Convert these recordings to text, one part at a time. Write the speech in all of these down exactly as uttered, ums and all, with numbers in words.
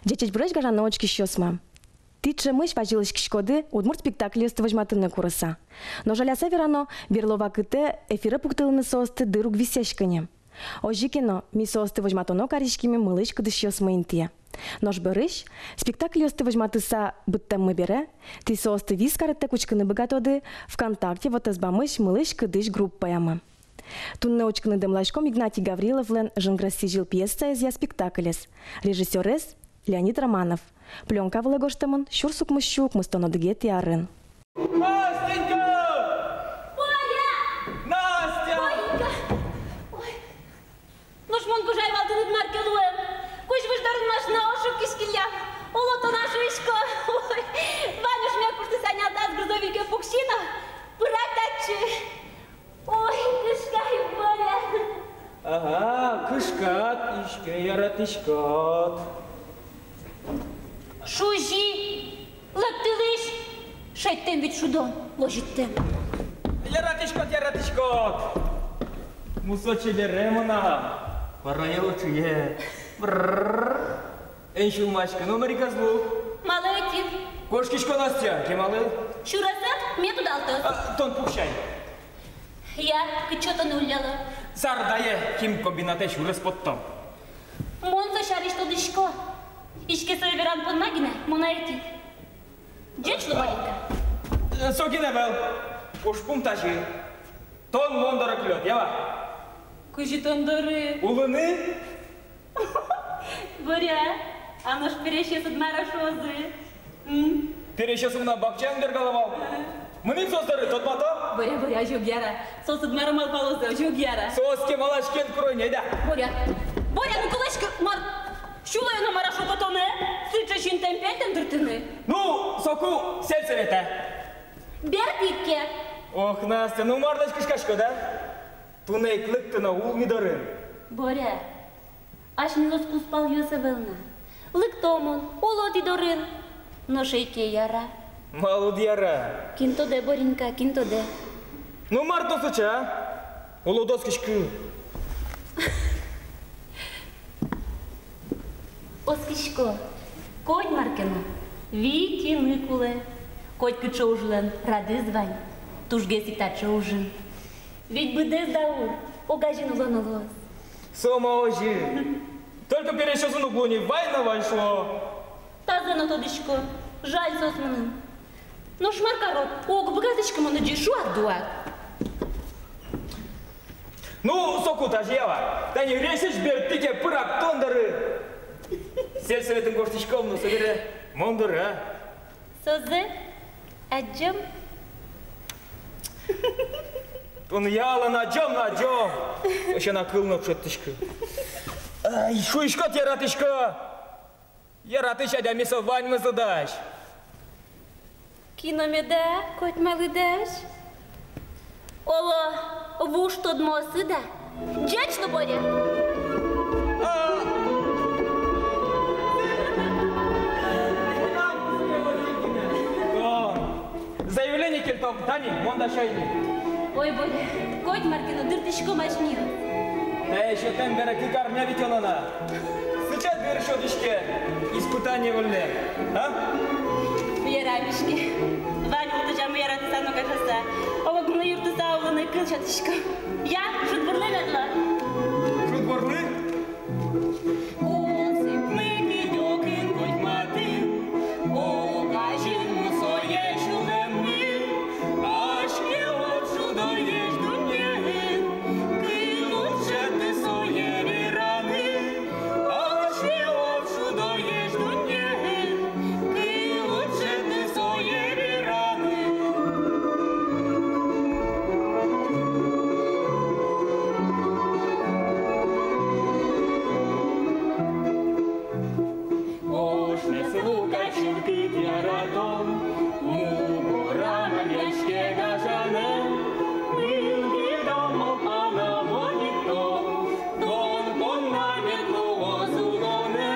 Ӟечесь-буресь, гажано учкисьёсмы! Тӥ ӵемысь вазьылӥськиськоды удмурт спектакльёсты возьматыны курыса. Но жаляса верано, берло вакытэ эфире пуктылыны соосты дыр уг висъяськы ни. Озьы ке но, ми соосты возьматоно кариськимы мылысь-кыдысьёсмы интые. Нош бӧрысь, спектакльёсты возьматыса быдтэммы бере, тӥ соосты вис карытэк учкыны быгатоды ВКонтакте вотэсбамысь «Мылысь-кыдысь» группаямы. Туннэ учкыны дэмласьком Игнатий Гавриловлэн «Жингрес сӥзьыл» пьесаезъя спектаклез. Режиссёрез Леонид Романов. Плёнка вылэ гожтэмын сюрс укмыссю укмыстон одӥгетӥ арын. Настенька! Боря! Настя! Боренька! Ой. Нош мон кужай вал, тыныд мар ке луэм. Кузь выж дорын машина ошо киськиллям. Оло, тон-а, шуисько. Ой. Ванюш мед куштыса нялтаз, грузовике пуксьы но пырак татчы. Ой, кышкай, Боря. Ага, кышкад, иське яратӥськод. Шузи, лыктылӥсь, шедьтэм ведь шудон, лозьыттэм. Яратӥськод, яратӥськод. Мусо чебере мынам. Парае, ӵые. Брррр. Эн сюлмаськы, номыр ик ӧз лу. Малы ӧтид? Кошкисько, Настя, кемалы. Сюресэд мед удалтоз. А, тон пуксьы ай. Я, кытчы тон улляло? Сардае, химкомбинатэ сюрес поттом. Мон со сярысь тодӥсько. Иське, сое веран понна гинэ мон ӧй ӧтид. Ӟеч лу, Боренька. Со гинэ ӧвӧл. Ужпум тазьы. Тон мон доры кылёд, ява? Кызьы тон доры? Улыны. Боря, а нош пересьёсыд мар-а шуозы? М? Пересьёсы мынам бакчаын бергало вал. Ага. Мынӥм соос доры, тодмато. Боря, Боря, озьы уг яра. Соосыд мар-а малпалозы, озьы уг яра. Соос кемалась кен куронь, айда. Боря, Боря, ну кылӥськы, мар, сюлэе но мар-а шуко тонэ? Сыӵе синтэм-пельтэм дыртыны. Ну, соку сельсоветэ. Бертӥд ке. Ох, Настя, ну марлэсь кышкаськод, а? Туннэ ик лыкты но ул ми дорын. Боря, асьмелэсь кузпалъёс ӧвӧл на. Лыкто мон, уло тӥ дорын. Нош ӧй ке яра. Малы уд яра? Кин тодэ, Боренька, кин тодэ. Ну мар тон сыӵе, а? Улод оскиськы. Оскисько. Коть мар ке но витьыны кулэ. Котькыӵе ужлэн радэз вань. Тужгес ик таӵе ужын. Ведь быдэс даур огазьын улоно луоз. Со ма озьы. Только пересьёсын уг луы ни, вань но вань, шуо. Тазэ но тодӥсько, жаль соос мыным. Нош мар карод, уг быгатӥськы мон озьы шуак-дуак. Ну, соку тазьы, ява. Тани рейсысь бертӥ ке, пырак тон доры. Сельсоветын гожтӥськом но, собере мон доры, а? Созэ адӟом. Тон ялан адӟом но адӟом. Эшшо на кыл но уг шедьтӥськы. Ай, шуиськод, яратӥсько. Яратӥсь адями со ваньмызлы дась. Кин но меда, котьмалы дась. Оло, вуж тодмоосы да. Ӟеч но, Боря. А. Заявление кельтом, тани, мон дасяй ни. Ой, Боря, коть мар ке но дыртӥськом асьмеос. Тае сётэм бере кык арня витёно на. Сыӵе дыр сётӥське, испытание выллем, а? Яра, миське. Вань ултӥзямы яратыса но кашаса. Огогмылы юрттыса улыны кыл сётӥсько. Я, шудбурлы ветло. Шудбурлы? Кунсыпмы кыдёкын котьматын, огазьын мусое сюлэммы, асьме уд шудоесь дуннеын, кыл уд шедьты сое вераны, асьме уд шудоесь дуннеын, кыл уд шедьты сое вераны. Ошмес лука чылкыт яратон, мугорам эмъяське гажанэ, мылкыдам малпанам одӥг тон, тон понна мед луоз улонэ,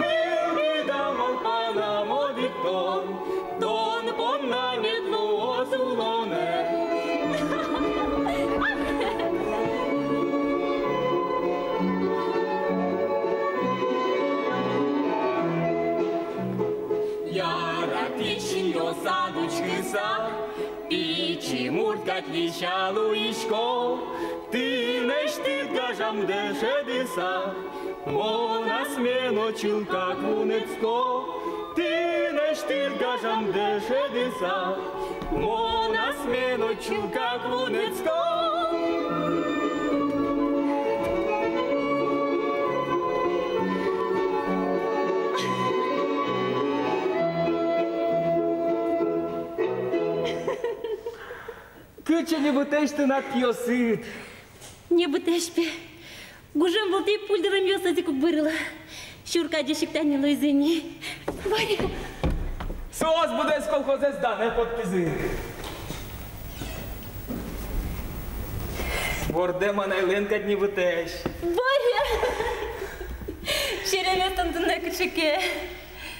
мылкыдам малпанам одӥг тон. Тон понна мед луоз улонэ. Сад учкыса, пичи мурт кадь лися луисько, тынэсьтыд гажам дышетыса, мон асме но чылкак вунэтско, тынэсьтыд гажам дышетыса, мон асме но чылкак вунэтско. Кыӵе небытэсь тынад киосыд! Небытэсь, пе. Гужем вылтӥ пульдыремъёс ӧтик уг бырыло. Сюр кадесь ик тани луизы ни. Боря! Соос быдэс колхозэз данэ поттӥзы. Вордэм анайлэн кадь небытэсь. Боря! Серемес тон туннэ кыӵе ке.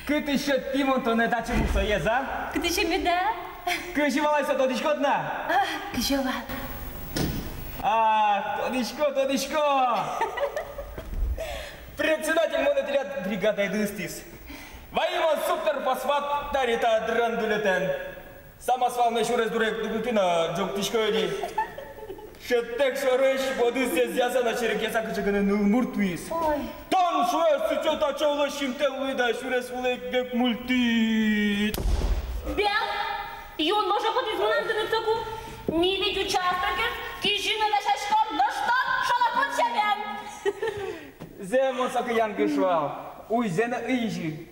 Кытысь шедьтӥ мон тонэ таӵе мусоез, а? Кытысь меда? Кызьы вал ай со, тодӥськод на? А, кызьы вал? А, тодӥсько, тодӥсько. Председатель монэ тӥляд бригадайды ыстӥз. Вайи мон суперфосфат тари та драндулетэн. Самосвалме сюрес дуре ик дугылтӥ но ӝогтӥсько ини. Шӧдтэк шорысь бодысь эзъяса но черекъяса кыӵе ке но нылмурт вуиз. Ой. Тон, шуэ, сыӵе таӵе улэ синтэм луид-а, сюрес вылэ ик бекмыльтӥд. Бен, юн ложа потӥз мынам тыныд соку. Ми ведь участокез кизьы но дасяськом, нош тон шалапон сямен. Зэм, мон соку янгыш вал. Уйзэ но ӧй изьы.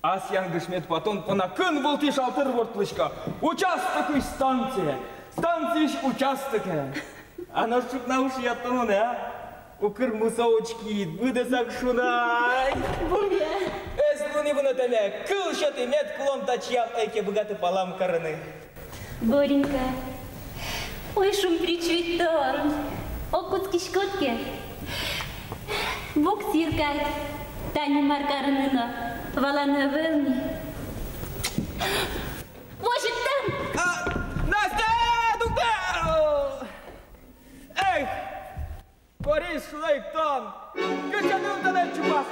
Ас янгыш мед потон понна кын вылтӥ шалтыр ворттылӥсько. Участокысь станцие, станциысь участоке. А нош ӵукна ушъяд тон монэ, а? Укыр мусо учкид, быдэсак шунай. Боря! Ӧз луы ни вунэтэмед, кыл сётӥ, мед кулон татчыям ӧй ке быгаты палам карыны. Боренька, ой, шумприч ведь тон, ог кутскиськод ке, буксир кадь, тани мар карыны но, валаны ӧвӧл ни. Возьыттэм! А, Настя, дугды! Эх! Борис, шуэ ик тон, кыӵе ныл тонэ чупас.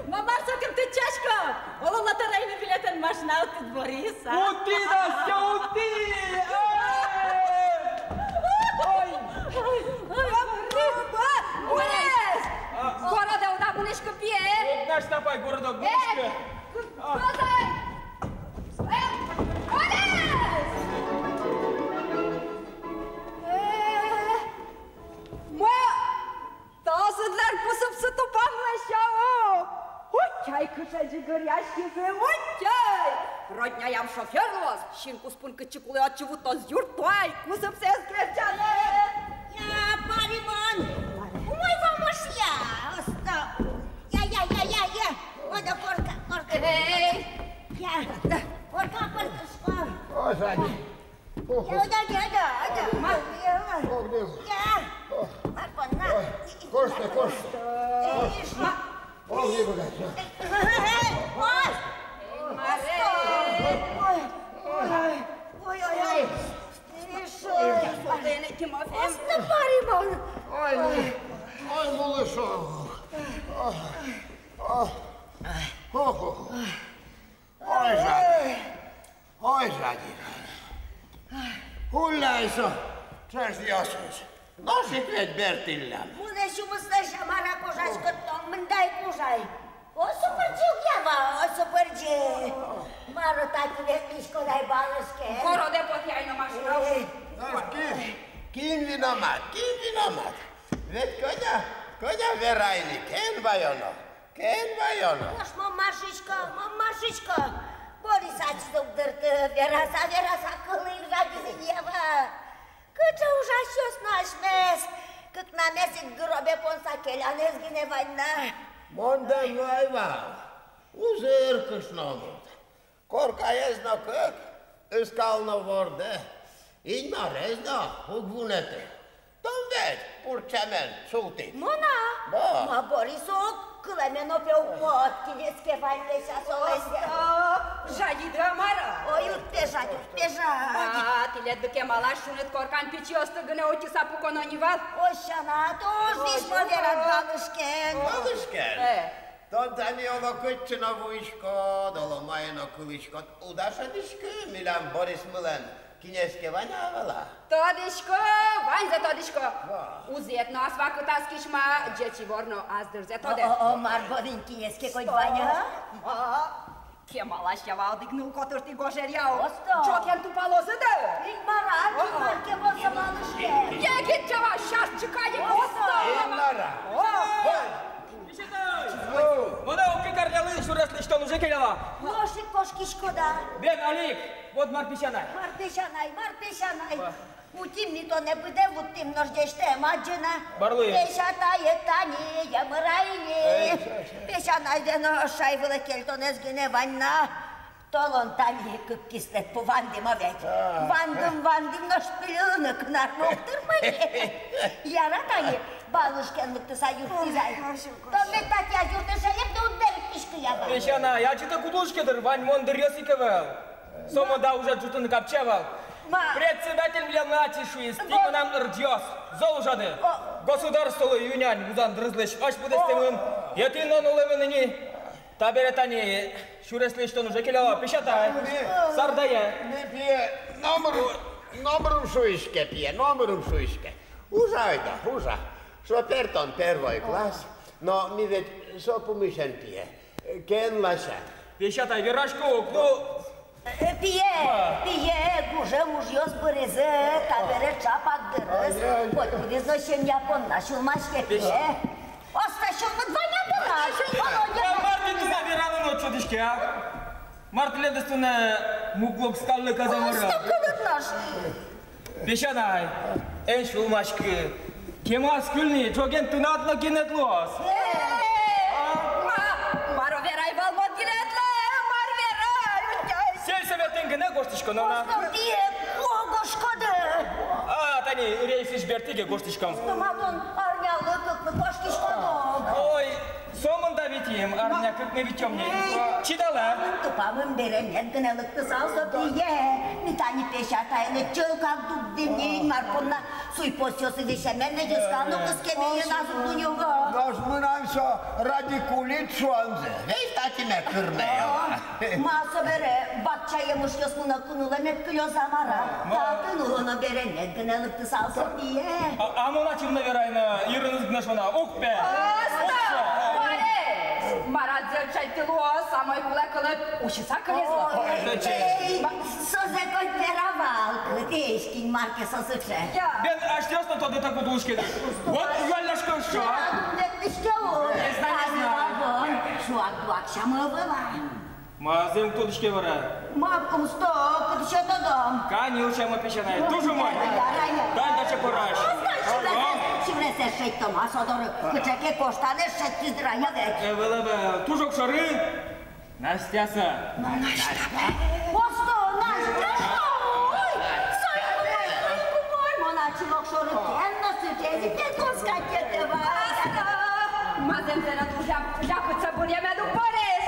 Ма, мар сокем тэтчаськод? Оло лотерейный билетэн машина утӥд, Борис, а? Утӥ, Настя, утӥ! Эй! Ой! Ой, ой, ой, Борис! А, а. Городэ уд-а мынӥськы, пие? Настя апай, городэ уг мынӥськы. Э, к-, а. Козай! Э, Борис! Э, ма- Та сыдлэн кусыпсы тупам лэся о! Утчай, кыӵе ӟыгыръяськизы, утчай! Родняям шофёр луоз, синкуспын кытчы кулэ, отчы вуттоз, юрттоз ай, кусыпсэс герӟаны. Я, паримон! Умой вамышъя, осто! Я, я, я, я, я! Одо корка, корка! Эй! Я, корка, корка, школа! О, сзади! Ого. Ой, ой, ой, ой, ой. Ма, ой, ой. Ой, ой. Я. Ой. Ма понна. Ой. Кошты, кошты. Ой, ма. Ой, ой, ой. Ой. Ой, ой, ой. Ой, ой, ой. Ой. Ой, ой, ой. Осто, паримон. Ой, ой. Ой, малыш. Ой. Ой. Ой. Ой, жадик. Ой, жадик. Улляй со ӵӧжъёсыз. Нош ик ведь бертӥллям. Мон эшшо мусо сяма ара кожаськод тон, мында ик ужай. О, супырӟи уг ява, о, супырӟи. Мар-о таӵе ветлӥськод ай балыске. Городэ потӥ ай но машина. Э. Нош кин, кин виномат, кин виномат? Ведь кӧня, кӧня верай ни, кен ваёно. Кен ваёно? Нош мон мар шуисько, мон мар шуисько? Борис ачиз уг дырты, вераса, вераса кылын жадизы ни, ява. Кыӵе ужасьёс но асьмеос, кыкнамес ик гробе понса келянэз гинэ вань на. Мон дэмлай вал, узыр кышномурт. Коркаез но кык, ыскал но вордэ, инмарез но уг вунэты. Тон Пурчамен султӥд. Мон-а? Ба. Ма, Борис ук, кылэме но пе уг поты, кинэске вань лэся солэн. Осто, жадиды-а, мар-а? Ой, уд пе жадь, уд пе жадь. А, тӥледлы кемалась шуныт коркан пичиосты гинэ утьыса пуконо ни вал. Ой, сяна, туж визьмо верад, балышкем. Балышкем? Э. Тон тани оло кытчы но вуиськод, оло мае но кылӥськод, уд-а шӧдӥськы, милям Борисмылэн кинэске вань-а, ӧвӧл-а? Тодӥсько, ваньзэ тодӥсько. Ва. Узыед но ас вакытаз кисьма, ӟеч ивор но ас дырзэ тодэ. О, о, о, мар, Борин кинэске коть вань-а? Ма, кемалась я вал одӥг ныл котыртӥ гожеръяу. Осто. Ӝоген тупалозы да. Инмар-а, о, о, Инмар, кемалась я, балышкем? Егит чава, сейчас чеканим. Осто. Инмар-а. О. Ой. О, мон ог кык арнялы сюрес лэсьтон уже келяло. Нош ик кошкиськод-а? Бен, али ик, вот мар, песянай. Мар, песянай, мар, песянай. Ва. Утим ми тонэ, быдэ вуттӥм, нош ӟечтэм адӟы на. Марлы? Песятаед тани йӧмыр ини. Эй, ша, ша. Песянайдэ но шай вылэ кельтонэз гинэ вань на. Толон тани кык кислэт пу вандӥм ведь. А. Вандӥм, вандӥм, нош пилылыны кынар но уг тырмы ни. Яра тани, балышкем лыктыса юрттӥз ай. Ой, ой, ой. Тон ведь татӥ юртэ шедьтэк но уд берыктӥськы-а вал? Песянай, ачид-а, куд улӥське дыр, вань мон дыръёс ик ӧвӧл. Сомында ужа ӝутыны капчи-а вал. Ма. Председатель милемлы ачиз шуиз: тӥ мынам ырӟиос, зол ужады. О. Государстволы ю-нянь вузан дырызлэсь ась быдэстэмын. О. Етӥн но нуллэмын ини. Табере тани сюрес лэсьтон уже келяло, песятай. Ми-, Сардае. Ми, пие, номыр, номыр ум шуиське, пие, номыр ум шуиське. Ужа, ойдо, ужа. Шофёр тон первой класс, но ми ведь со пумысен, пие, кен ласянь. Песятай, верасько ук, ну. Э, пие, пие, гужем ужъёс быризы, табере чапак дырыз. Ай-яй-яй. Котькудӥз но семья понна сюлмаське, пие. Осто, сюлмыд вань-а тынад? Володя, мар тӥ туннэ вераны но ӧд шӧдӥське, а? Мар тӥледыз туннэ муглок скаллы каза, мар-а? Осто, кылыд нош. Песянай, эн сюлмаськы. Кемаз кыль ни, ӝоген тынад но гинэд луоз. Э, ма, мар верай вал мон гинэдлы, мар верай, утяй. Сельсоветын гинэ гожтӥськоно на. Осто, пие, ку гожтӥськоды? А, тани рейсысь бертӥ ке, гожтӥськом. Осто, ма тон арнялы кык но кошкиськод-а? Ой, сомында витим, арня кык но витём ни. Эй. Чидалэ. Тупамын бере мед гинэ лыктысал со, пие. Ми тани песятаеныз чылкак дугдӥм ни, Инмар понна суй-посъёсы висемен, ведь ӧз кал но кыскеме, нош мынам со радикулит шуонзы. Ведь татӥ мед кырме. Ма, собере бакча емышъёс мынокы нуллэ мед кылёз-а, мар-а? Ма. Татын улоно бере мед гинэ лыктысал со, пие. А, а мон ачим но верай на, йырыныз гинэ шуоно, уг пе. Осто, Борис! Мар-а, зэм чайтыло, самой кулэ кылыд усьыса кылиз. Ой, ой, эй, ма, созэ коть вера вал, кытысь, кин мар ке со сыӵе. Я. Бен, асьтэос но тодытэк уд улӥське. Вот, юаллясько, шо. Не знаю, не знаю. Шуак-дуак сяма ӧвӧл-а? Ма, зэм уг тодӥське вара. Ма, осто, кытысь тодом. Каньыл сяма, песянай. Туж умой. Ярай, ярай. Тань таӵе пӧрась. Осто, сюресэз, сюресэз шедьтом-а со доры? Кыӵе ке коштанэз шедьтӥз дыр-а, я ведь? Ӧвӧл, ӧвӧл. Туж огшоры. Настя со. Настя. Осто, Настя, ой! Сой кумой, сой кумой. Мон ачим огшоры, тӥни но сыӵе ик, тӥни но скатертэ вал. Ма, зэмзэ но туж ляпыд со быръемед ук, Борис.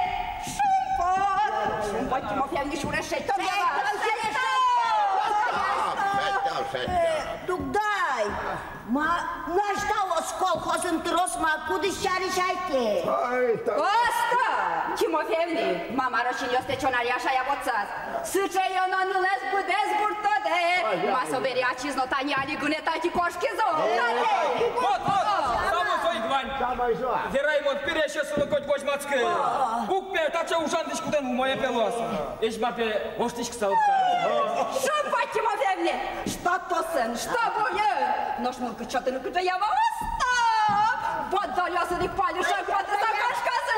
Шумпот! Шумпот Тимофеевналы сюрес шедьтом, шедьтом, шедьтом! Шедьтом, шедьтом. Э, дугды ай, ма, Настяос колхозын трос ма, кудӥз сярысь айке? Ай, та- Осто! Тимофеевна, ма, мар-о, синъёстэ чонаръя шаяб отсаз. Сыӵе ёно нылэз быдэс гурт тодэ. Ай, ай. Ма, собере ачиз но тани али гинэ татӥ кошкиз-о. Ай, ай. Тани. Вот, вот, самой со ик вань. Самой со. Верай мон, пересьёслы но коть возьматскы. О. Уг пе, таӵе ужан дӥськутэн умой-а пе луоз. Эшшо ма пе воштӥськыса лыктэ. Шумпот Тимофеевна, что тосэн, что буён. Нош мылкыд сётыны кыӵе ява, осто! Вот доръёсын ик палишен потыса кошказы.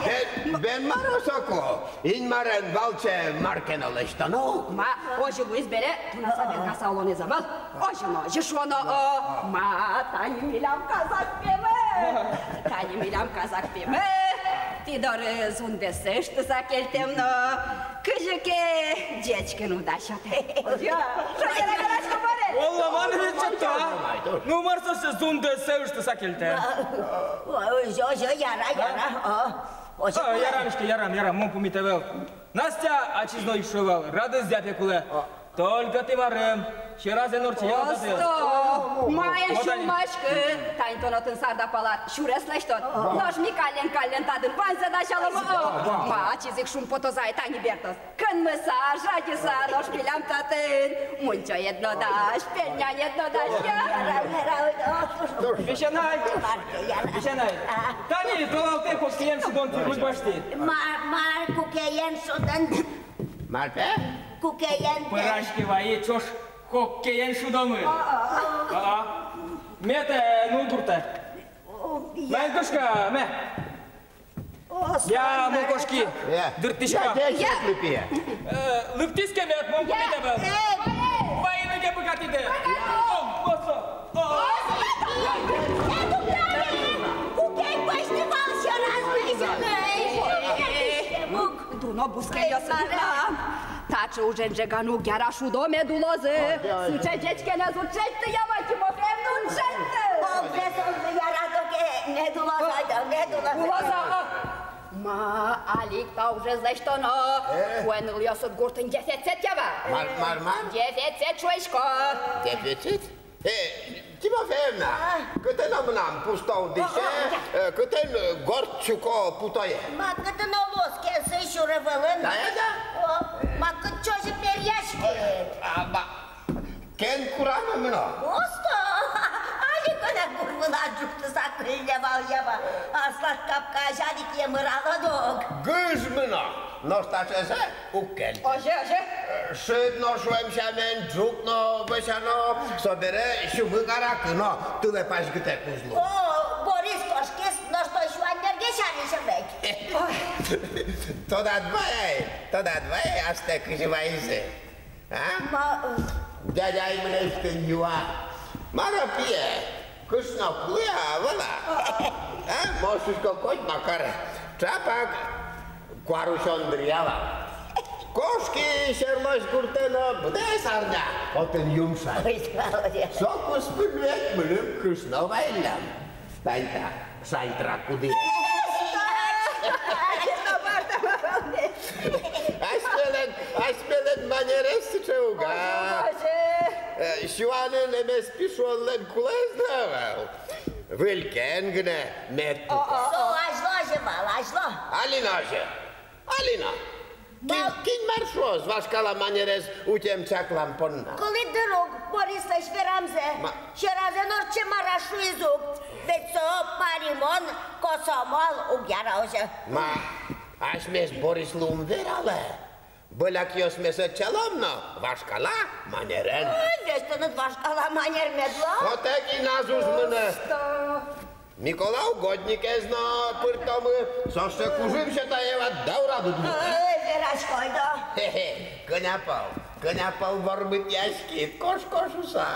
Бен, бен, мар-о соку? Инмарен валче мар ке но лэсьтоно. Ма, озьы луиз бере, туннэ саберкаса улонэз ӧвӧл. Озьы но, озьы шуоно, о, ма, тани милям казак пимы. Тани милям казак пимы. Тӥ доры зундэс ыштыса кельтэм но. Кызьы ке ӟечкын уда сётэ. Озьы-а? Шонер-а верасько, Боря? Оло, мон ведь чакта. Ну, мар со сыӵе зунды сыӵе ыштыса кельтэ? Озьы, озьы, яра, яра. О, озьы. О, яра, Мишка, яра, яра, мон пумит ӧвӧл. Настя ачиз но ик шуэ вал, радызъя пе кулэ. Только тӥ, марым, сьӧразэ нырчи ярататы. Осто, маин сюлмаськы, тань тон отын сарда палад сюрес лэсьтод. Нош ми каллен-каллен татын ваньзэ дасялом. Ма, ачиз ик шумпотоз ай, тани бертоз. Кынмыса, жадьыса, нош милям татын мунчоед но дась, пельнянед но дась. Яра, яра, яра. Песянай, песянай. Тани толалтэ кукеен шудон тӥрлык басьтӥ. Ма, ма, кукеен шудон. Мар пе? Кукеен. Пӧраське вае, ӵош кукеен шудомы. А-а. Мед, э, нулгуртэ. Мэ, Интушка, мэ. Я, мон кошки. Дыртӥсько. Я, я, я. Э, лыктӥз ке мед, мон пумит ӧвӧл. Э, вайыны ке быгатӥды. Быгатӥ. О, о, о. Кукей пӧзьты вал сьӧраз. Дуно бускельёсыд. Таӵе ужен ӝеган уг яра, шудо, мед улозы. Сыӵе ӟечкенэз уд шедьты, Ява Тимофеевна, уд шедьты. Огзэс яратоке, мед улозы, мед улозы. Улозы, а. Ма, али ик та ужез лэсьтоно. Э. Куэ нылъёсыд гуртын дефицит, Ява. Мар, мар, мар? Дефицит, шуисько. Дефицит? Э, Тимофеевна, кытын но мынам пусто удысэ, э, кытын, э, горд чуко путое? Ма, кытын но луоз ке, сыӵе сюрес вылын. Да, да. О, ма, кытчозь перъяськид? А, ма, кен кураны мыно. Осто, али гинэ гур вылаз ӝутыса кылле вал, Ява. Аслад капка азьло ик емыралод ук. Гыж мыно. Нош таӵезэ уг кельты. Озьы, озьы. Шыд но шуэм сямен, ӝук но вӧсяно, собере сюмык аракы но тылэ пазьгытэк уз лу. О, Борис кошкиз, нош тон сюан нерге сярысь ӧвӧл. Ой. Тодад вай ай, тодад вай ай, астэ кызьы вайизы. А? Ма, э. Дядяй мынэсьтым юа. Мар-о, пие, кышно кулэ-а, ӧвӧл-а? А? Мон шуисько, коть ма каре. Чапак куарусён дыръя вал. Кошки сьӧрлось гуртэ но, быдэс арня отын юмшай. Ой, молодец. Со куспын ведь мыным кышно вайиллям. Тань та шаньтра кудӥ. Асьмелэн, асьмелэн манерез сыӵе уг-а. Э, сюанын эмеспи шуонлэн кулэез но ӧвӧл. Выль кен гинэ мед пуко. Со азьло озьы вал, азьло. Али но озьы. Али но. Кин, кин мар шуоз вашкала манерез утем-чаклам понна? Кылӥд дыр ук, Борислэсь верамзэ. Ма? Сьӧразэ но ортчем мар-а шуиз ук. Ведь со паримон, комсомол, уг яра озьы. Ма, асьмеос Борислы ум вералэ. Бӧлякъёсмес ӧтчалом но, вашкала манерен. Ой, весь тыныд вашкала манер мед луоз. Сотэк ин ас уз мынэ. Просто. Микола Угодникез но пыртомы, со сыӵе кужым сётэ, Ява, даурад уд лу. Ой, вераськод-а? Хе-хе, кӧня пол, кӧня пол вормытъяськид, кошко шуса.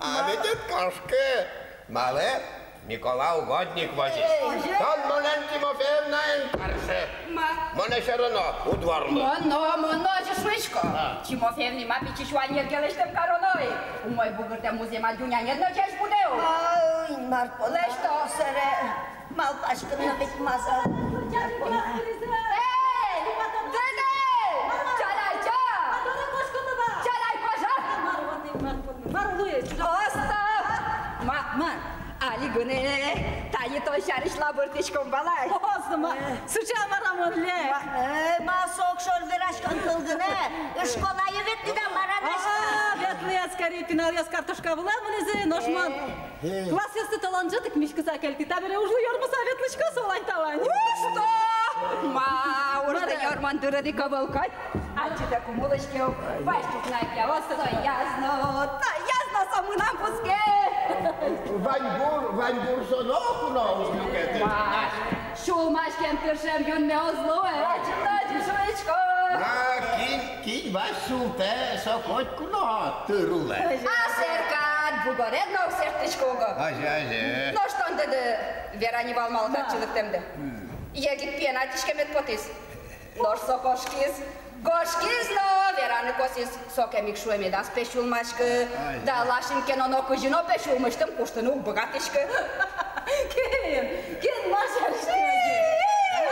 А ведь уд кошкы. Малы? Микола Угодник возиз. Ой. Тон монэн, Тимофеевна, эн каршы. Ма? Монэ всё равно уд вормы. Мон но, мон но озьы шуисько. А. Тимофеевна, ма пичи сюан нерге лэсьтэм кароно ай. Умой бугыртэм музъем ад дунянед но ӟеч будэ ук. Ай, мар понна. Лэсьто. Сэре малпаськыны ведь мазал. Эй, дыды! Чалай, ча! Чалай, кожа! Мар луэ? Остап! Ма, ма, али гинэ тани тон сярысь лабыртӥськом вал ай. О, зэм-а? Э. Сыӵе-а мар-а мон луэ? Ма, э, ма, со огшоры вераськон кыл гинэ. Школае ветлӥд-а, мар-а, Настя? А, ветлӥ, скорее, пиналъёс картошка вылэ мынӥзы, нош мон. Э. Классъёсты толон ӝытык миськыса кельтӥ, табере ужлы ёрмыса ветлӥсько солань-талань. Ужто! Ма, уждэ ёрмон дырыд ик ӧвӧл кадь. Ачид ик ум улӥське ук, вазь ӵукна ик я, осто, яз но, та яз но со мынам кутске. Ваньбур, ваньбур со но куно уз люкеты. Ма, сюлмаськем, тыршем юнме уз луэ, ачид но озьы шуисько. Ма, кин, кин вазь султэ, со котьку но тыр улэ. А сэркад бугоред но уг сэрттӥськы уго. Озьы, озьы. Нош тон, дыды, вера ни вал малы татчы лыктэмды. М. Егит пиен адӟиськемед потӥз. Нош со кошкиз, кошкиз но Вераны косӥз, сокем ик шуэ, медаз пе сюлмаськы. Ай. Даллашын ке но, но кызьы но пе сюлмысьтым куштыны уг быгатӥськы. Кин, кин ма сярысь тӥ озьы?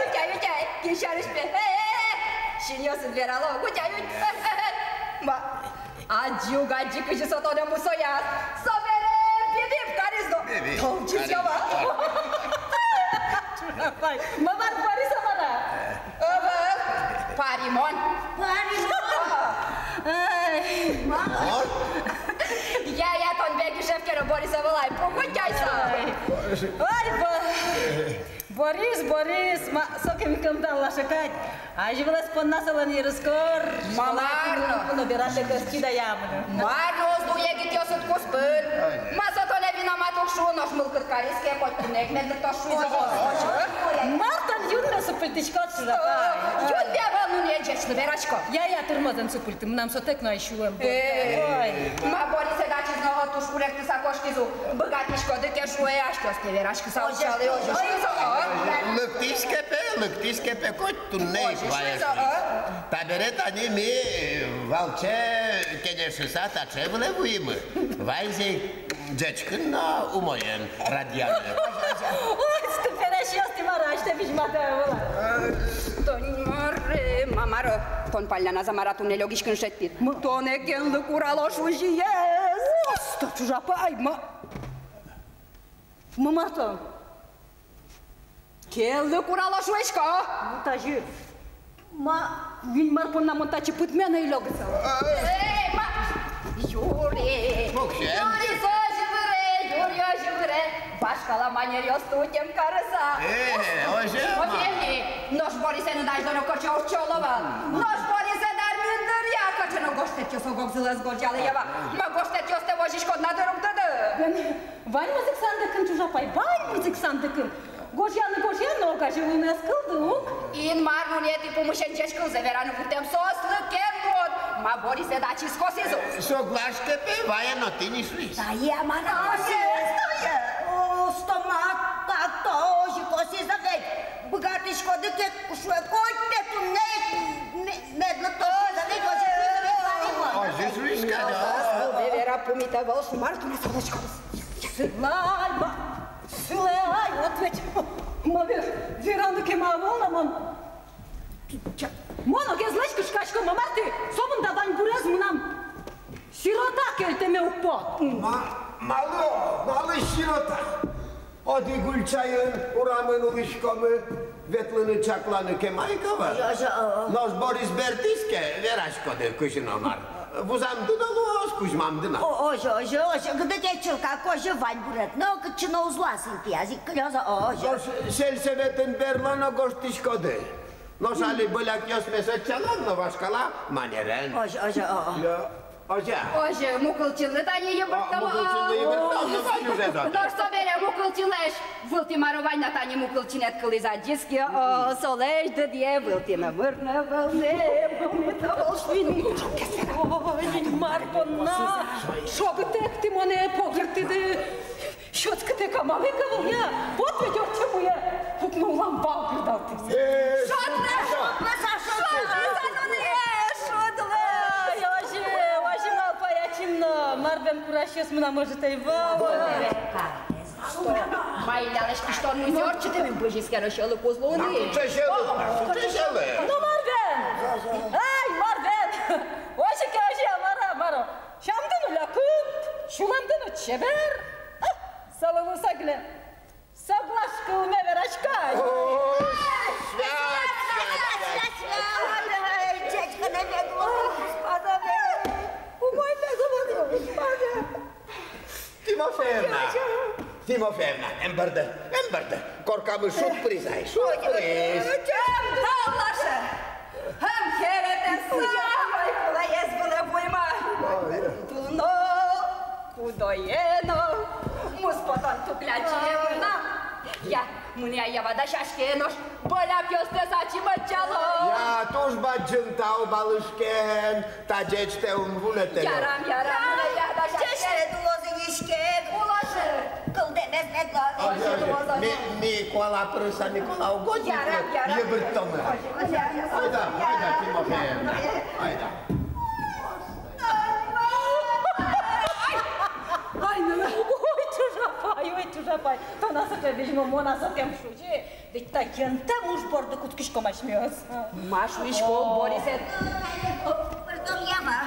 Утяй, утяй, кин сярысь пе? Э-э-э! Синъёсыд верало, утяй, утяй. Ма, адӟи ук, адӟи, кызьы со тонэ мусояз. Собере пи-пип кариз но. Пи-пип. Толчиз кариз. Ява. Ма, мар, Борис-а мар-а? Ага, пари мон. Пари мон. Ай. Мон? Я, я, тон бен гижем ке но, Борис ӧвӧл ай, пуконь тяйса. Ай. Ой, Бо-, Борис, Борис, ма, сокем ик ӧм даллаша кадь. Азьвылэз понна солэн йырыз кор. Ма, мар но? Школаын но вератэк ӧз чида, я, мыным. Мар но уз лу егитъёсыд куспын. Ма, со тонэ виноват уг шу, нош мылкыд кариз ке, коть туннэ ик мед лыктоз шуиз. Ой, ой, ой. Мар тон юнме супыльтӥськод, чужапай? Юнме ӧвӧл, нуне ӟечлы верасько. Я, я, тырмозэн супыльты, мынам сотэк но ай сюлэм. Э, ой. Ма, Борисэд ачиз но туж куректыса кошкиз ук. Быгатӥськоды ке, шуэ, асьтэос ке вераськыса утчалэ, озьы шуэ. Лыктӥське пе, лыктӥське пе, коть туннэ ик вае. Табере тани ми, э, валче кенешыса таӵе вылэ вуимы. Вайзэ ӟечкын но умоен радъяны. Ой, тӥ, пересьёс, тӥ мар-а, асьтэ визьматэ вал-а? Тон мар-а, ма, мар-а, тон палляна-а, мар-а туннэ лёгиськыны шедьтӥд? Тонэ кенлы куралоз ужъёс. Стоп, чужапай, ма. Ма, мар тон? Кенлы куралоз, шуисько. Ну, тазьы. Ма, Инмар понна мон татчы пыдме но ӧй лёгысал. Эй, ма! Юри! Юри, озьы выре, Юри, озьы выре. Вашкала манеръёсты утем карыса. Э, озьы ма. Нош Борисэныд азьло но кыӵе ортче уло вал. Нош Борисэд ар миндыръя кыӵе но гожтэтъёс ог-огзылы ӧз гожъялэ, ява. Ма, гожтэтъёстэ возиськод на дыр, уг тыды. Ваньмыз ик сандыкын, чужапай, ваньмыз ик сандыкын. Гожъяны гожъяно, огазе луыны ӧз кылды ук. Инмар нунэ тӥ пумысен ӟеч кылзэ вераны вуртэм, соослы кен луод. Ма, Борисэд ачиз косӥз ук. Соглаш ке пе, вае но тӥни шуиз. Тае мар-а косӥз? Тае. О, стомат, так-то озьы косӥз-а ведь? Быгатӥськоды ке, шуэ, коть пе туннэ ик ме-, мед лыктоз, да ведь озьы шуиз-а ведь, пари мон? Озьы шуиз-а, да? Озьы вера, пумит ӧвӧл, мар туннэ садаськоды. Сылэ ай, ма, сылэ ай, ответ. Ма вер-, вераны ке, ма, ӧвӧл на мон. Мон огезлэсь кышкасько, ма, мар тӥ, сомында ваньбурез мынам сирота кельтэме уг поты. Ма, малы, малы сирота? Одӥг ульчаын, урамын улӥськомы, ветлыны-чакланы ке мар ик ӧвӧл. Озьы, озьы, о, о. Нош Борис бертӥз ке, вераськоды, кызьы но мар. Вузамды но луоз, кузьмамды но. О, озьы, озьы, озьы. Гыдыке чылкак озьы, ваньбурет но кытчы но уз луы ас интыяз ик кылёз, о, озьы. Нош сельсоветын берло но гожтӥськоды. Нош али бӧлякъёсмес ӧтчалом но вашкала манерен. Озьы, озьы, о, о. Я, озьы. Озьы, мукылчинлы тани йыбырттом. О, мукылчинлы йыбырттом но, ваньзэ ӧтчалом. Нош собере мукылчинлэсь вылтӥ мар-о вань на, тани мукылчинэд кылӥз, адӟиське, о, солэсь дыдъе вылтӥ номыр но ӧвӧл ни, пумит ӧвӧл шуыны. Ой, Инмар понна, шогытэк тӥ монэ погыртӥды. Сётскытэк амал ик ӧвӧл, я, вот ведь ортче муэ, пукны улам вал гырдалтӥз. Э, шудлы, шудлы, Саша, шудлы, шудлы, Саша, шудлы. Ой, озьы, озьы малпай ачим но, мар бен курасьёс мынам ӧжыт ӧй вал. Что? Ма, Ильялэсь кисьтон музъёс ортчытэмын, бызиз ке но, сьӧлык уз луы ни. Кыӵе сьӧлык, кыӵе сьӧлык? Ну, мар бен? Ай, мар бен? Озьы ке, озьы, мар-а, мар-а. Сямды но лякыт, сюлэмды но чебер. А, солы луыса гинэ соглаш кылме верасько ай. О, свят, свят, свят, свят. Ай, ӟеч гинэ мед луоз, Господа, умой мед луоз, Господа. Тимофеевна! Тимофеевна, эн бӧрды, эн бӧрды. Коркамы шуд пыриз ай, шуд пыриз. Эн даллаша! Эн керетэ самой кулэез вылэ вуимы. Дуно, кудое но, мус потон туклячие вына. Я, мыны ай, ява, дасяське нош. Бӧляк ёстэ сачи мачало. Я, туж бадӟым тау, балышкаен, та ӟечтэ ум вунэтэ. Ярам, ярам, ярам, ярам. Ӟечтэ, улозы иськек, улозы. Кылдэмез мед луоз. Ой, ой, ой. Ми, ми куала пырыса, ми куала угодник. Ярам, ярам. Йыбырттомы. Ой, ой, ой. Айда, айда, Тимофей, айда. Мон-а сокем шузи, ведь та йӧнтэм уж борды кутскиськом асьмеос. Ма шуиськод, Борисэд? Пӧртом ява.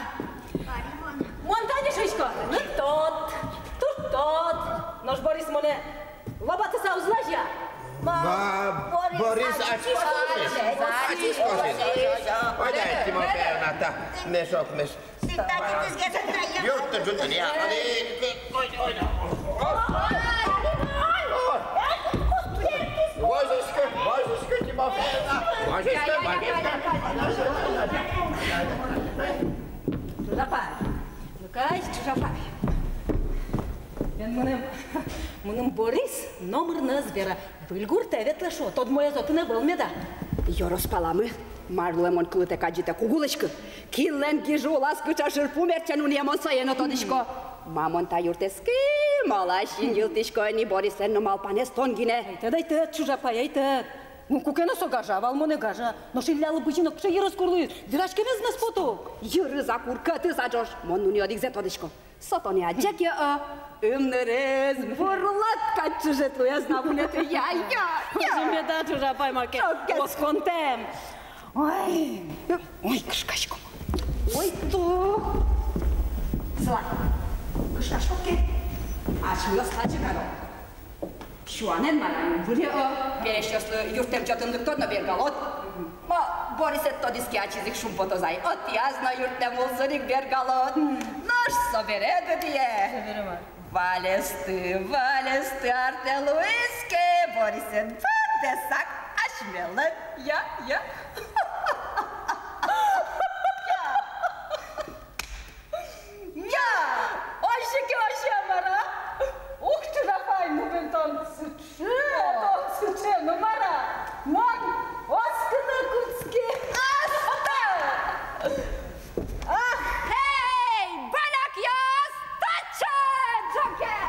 Мон тани шуисько: лыктод, турттод. Нош Борис монэ лобатыса уз лэзьы-а? Ма, Борис, Борис ачиз кошкиз. Ачиз кошкиз. Ойдо, Тимофеевна, та мешок, мешок. Юртты ӝутыны, я. Ой, ой, ой. Возиськы, возиськы, Тимофеевна. Возиськы, возиськы. Чужапай. Ну-ка, чужапай. Бен, мыным, мыным Борис номыр но ӧз вера. Выль гуртэ ветлэ шуо, тодмоез отын ӧвӧл меда. Ёрос паламы. Марлы мон кылытэк адӟытэк уг улӥськы. Кинлэн гижы улаз кыӵе шырпу мерчен униэ, мон сое но тодӥсько. Ма, мон та юртэз кемалась синйылтӥсько ини, Борислэн но малпанэз тон гинэ. Ӧйтӧд, ӧйтӧд, чужапай, ӧйтӧд. Ну, куке но со гажа вал, монэ гажа. Нош Иллялы бызи но кыӵе йырыз кур луиз. Вераськемез но ӧз пото. Йырыз-а кур, кӧтыз-а ӝож, мон нуны одӥгзэ тодӥсько. Со тонэ адӟе ке, а, ымнырыз бурлат кадь чыжы луэ, ӧз на вунэты, я, я, я. Озьы меда, чужапай, маке осконтэм. Ой, ой, кышкасько. Ой, ту. Зла. Кышкаськод ке, асьмеос таӵе каром. Сюанэн мар-а, вылэ, о, пересьёслы юрттэм чотын лыктод но бергалод. Ма, Борисэд тодӥз ке, ачиз ик шумпотоз ай. Отӥяз но юрттэм улсын ик бергалод. Нош собере, гыдые, собере мар? Валесты, валесты артэ луиз ке, Борисэд быдэсак асьмелэн. Я, я. Я. Озьы ке, озьы, мар-а? Ух, чужапай, ну бен тон сыӵе, тон сыӵе, ну мар-а? Мон оскыны кутски. Ах, эй, банякъёс, татчы ӝоггес!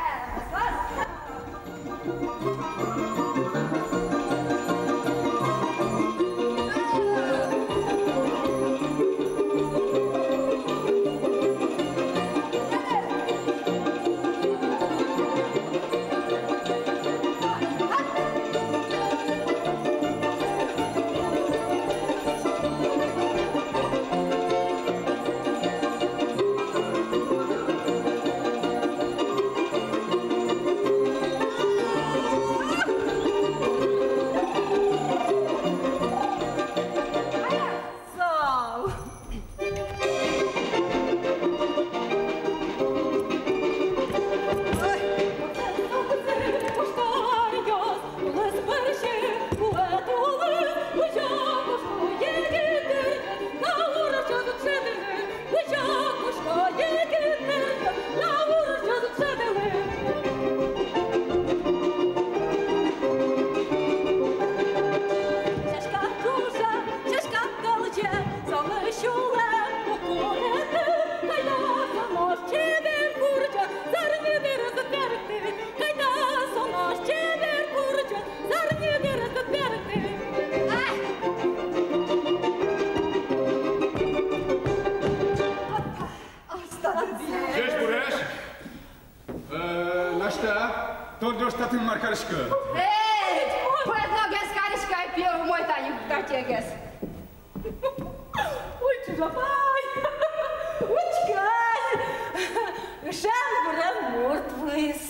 Ӟечбуресь! Э, Настя, тон нош татын мар кариськод? Эй, пӧртогес карисько ай, пиё, умой тани, татчыгес. Ой, чужапай! Учкы ай! Ышем вырем мурт вуиз.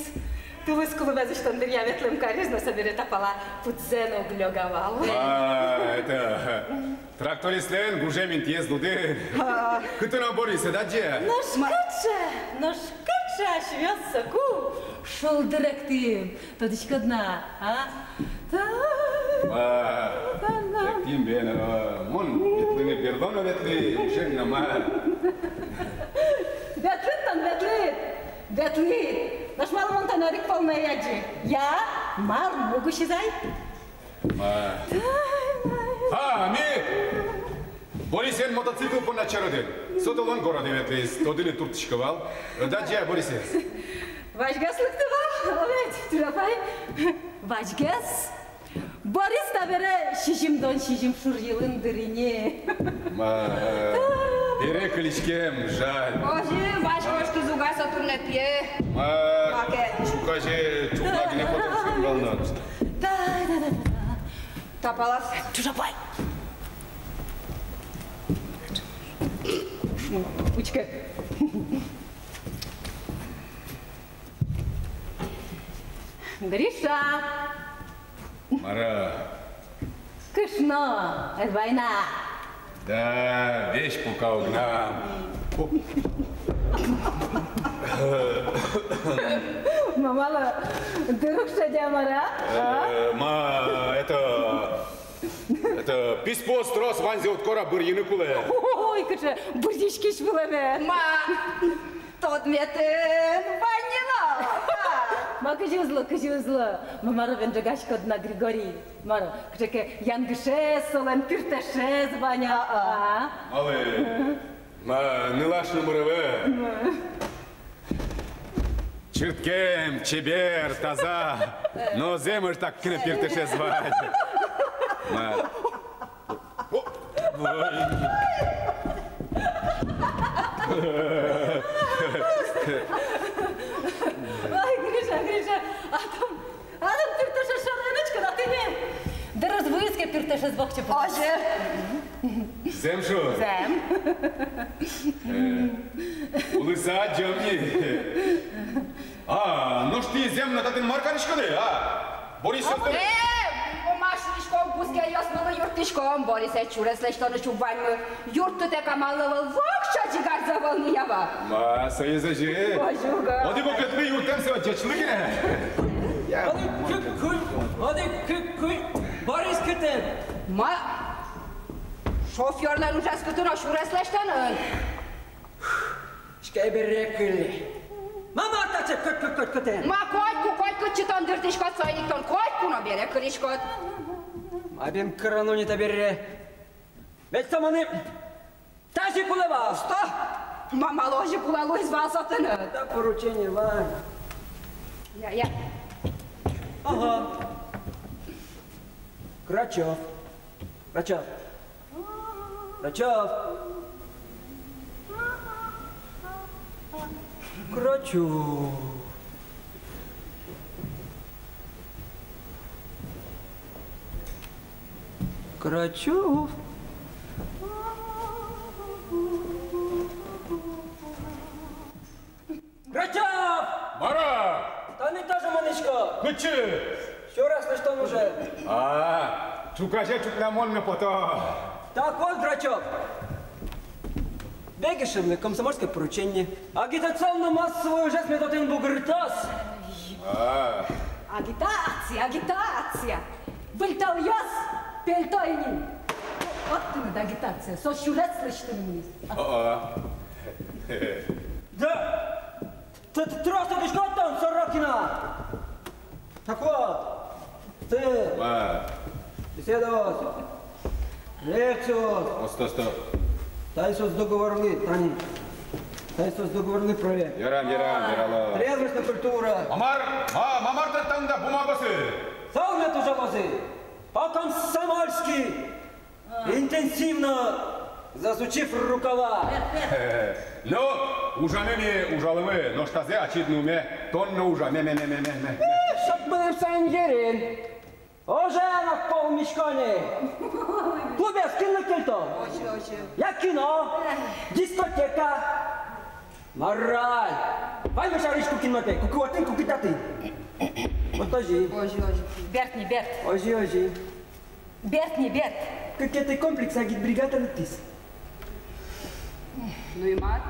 Тулыс клубез усьтон дыръя ветлэм кариз но, собере та пала пыдзэ но уг лёга вал. А, это, трактористлэн гужем интыез луды. А. Кытын-а Борисэд, адӟе? Нош кыӵе, нош кыӵе асьмеос соку шулдыр эктӥм. Тодӥськод на, а? Та-, а, та-, эктӥм бен, а, мон ветлыны берло но ветлӥ, ужен но мар. Ветлӥд тон, ветлӥд, ветлӥд. Нош малы мон тонэ одӥг пол но ӧй адӟы? Я, мар мугысьыз ай? А. А, ми Борисен мотоцикл понна черодын. Со толон городэ ветлӥз, тодыны турттӥсько вал. Ӧд адӟе-а Борисэз? Вазьгес лыктӥ вал, оло ведь, чужапай. Вазьгес. Борис табере сизьымдон сизьым шур йылын дыр ини. Ма, бере кылӥськем, жаль. Озьы, вазь кошкиз ук ай со туннэ, пие. Ма, маке. Ӵуказе ӵукна гинэ потом шур вал но. Капалас. Чужапай. Учке. Гриша. Мар-а? Кышно, ӧз вай на? Да, весь пока уг на. Ма, малы, дыр уг шедьы-а, мар-а? Э, ма, это, это, писпуос трос, ваньзэ уд кора, бырйыны кулэ. Ой, кыӵе бырйиськись вылэм. Ма, тодметын вань ни но. Ма, кызьы уз лу, кызьы уз лу. Ма, мар-о бен ӝегаськод на, Григорий? Мар-о, кыӵе ке янгышез солэн, пиртэшез вань-а? А-а. А? Малы? Ма, нылаш номыр ӧвӧл. Ма. Чырткем, чебер, таза. Но зэмыш так гинэ пиртэшез вань. Ма. Ой. Ой, Гриша, Гриша, а там Адям пиртэшез шараен учкы на тӥни. Дырыз вуиз ке, пиртэшез вокчи пыртоз. Озьы. Зэм шуо? Зэм. Э, улыса адӟом ни. А, нош тӥ зэм но татын мар кариськоды, а? Борисъёс... Э, ма шуиськом, бускельёсмылы юрттӥськом, Борисэз сюрес лэсьтонысь уг ваньмы. Юрттытэк амаллы ӧвӧл, воксё ӟигарзэ ӧвӧл ни, ява. Ма, соиз озьы. Озьы ук. Одӥг кокетлы юрттэм со ӟечлы гинэ. Одӥг кык куинь, одӥг кык куинь, Борис кытын? Ма, шофёрлэн ужез кытын, а сюрес лэсьтонын? Иське, бере кылле. Ма, мар татчы, коть, коть, коть, коть. Ма, котьку, коть кытчы тон дыртӥськод, соин ик тон котьку но бере кылӥськод. Ма бен кырано ни табере. Ведь со мыным тазьы кулэ вал. Что? Ма, малы озьы кулэ луиз вал со тыныд? Да поручение вань. Я, я. Ага. Грачёв. Грачёв. Грачёв. Грачёв. Грачёв. Грачёв! Мар-а? Тани тоже мынӥсько. Кытчы? Сюрес лэсьтон уже. А, ӵуказе ӵукна мон но пото. Так вот, Грачёв, Бегишевлы комсомольское поручение. Агитационно-массовой ужез мед отын бугыртоз. А. Агитация, агитация. Выльталъёс пельтойнин. Вот тыныд агитация. Со сюрес лэсьтыны мынӥз. О-о. Да. Т-, т-, трос тодӥськод тон Сорокина? Так вот, ты... Ма. Беседаос. Лекциос. Осто, осто. Тани соос договорлы, тани. Тани соос договорлы проект. Ярам, ярам, ярало. Трезвость но культура. Ма мар, ма, ма мар тӥ танда бумагаосы? Солы мед ужалозы. По-комсомольски. Интенсивно засучив рукава. Ну, ужаны ми ужаломы, нош тазэ ачид нуме, тон но ужа, ме, ме, ме. Э, шок мыным саин йырин. Ожен ик пол миськони. Клубез кинлы кельто? Озьы, озьы. Я кино, дискотека. Мар-а? Ваньмы сярысь куке но пе, куке отын, куке татын. Вот озьы. Озьы, озьы. Бертни, берт. Озьы, озьы. Бертни, берт. Кыкетӥ комплекс агитбригада лыктӥз. Ну и мар?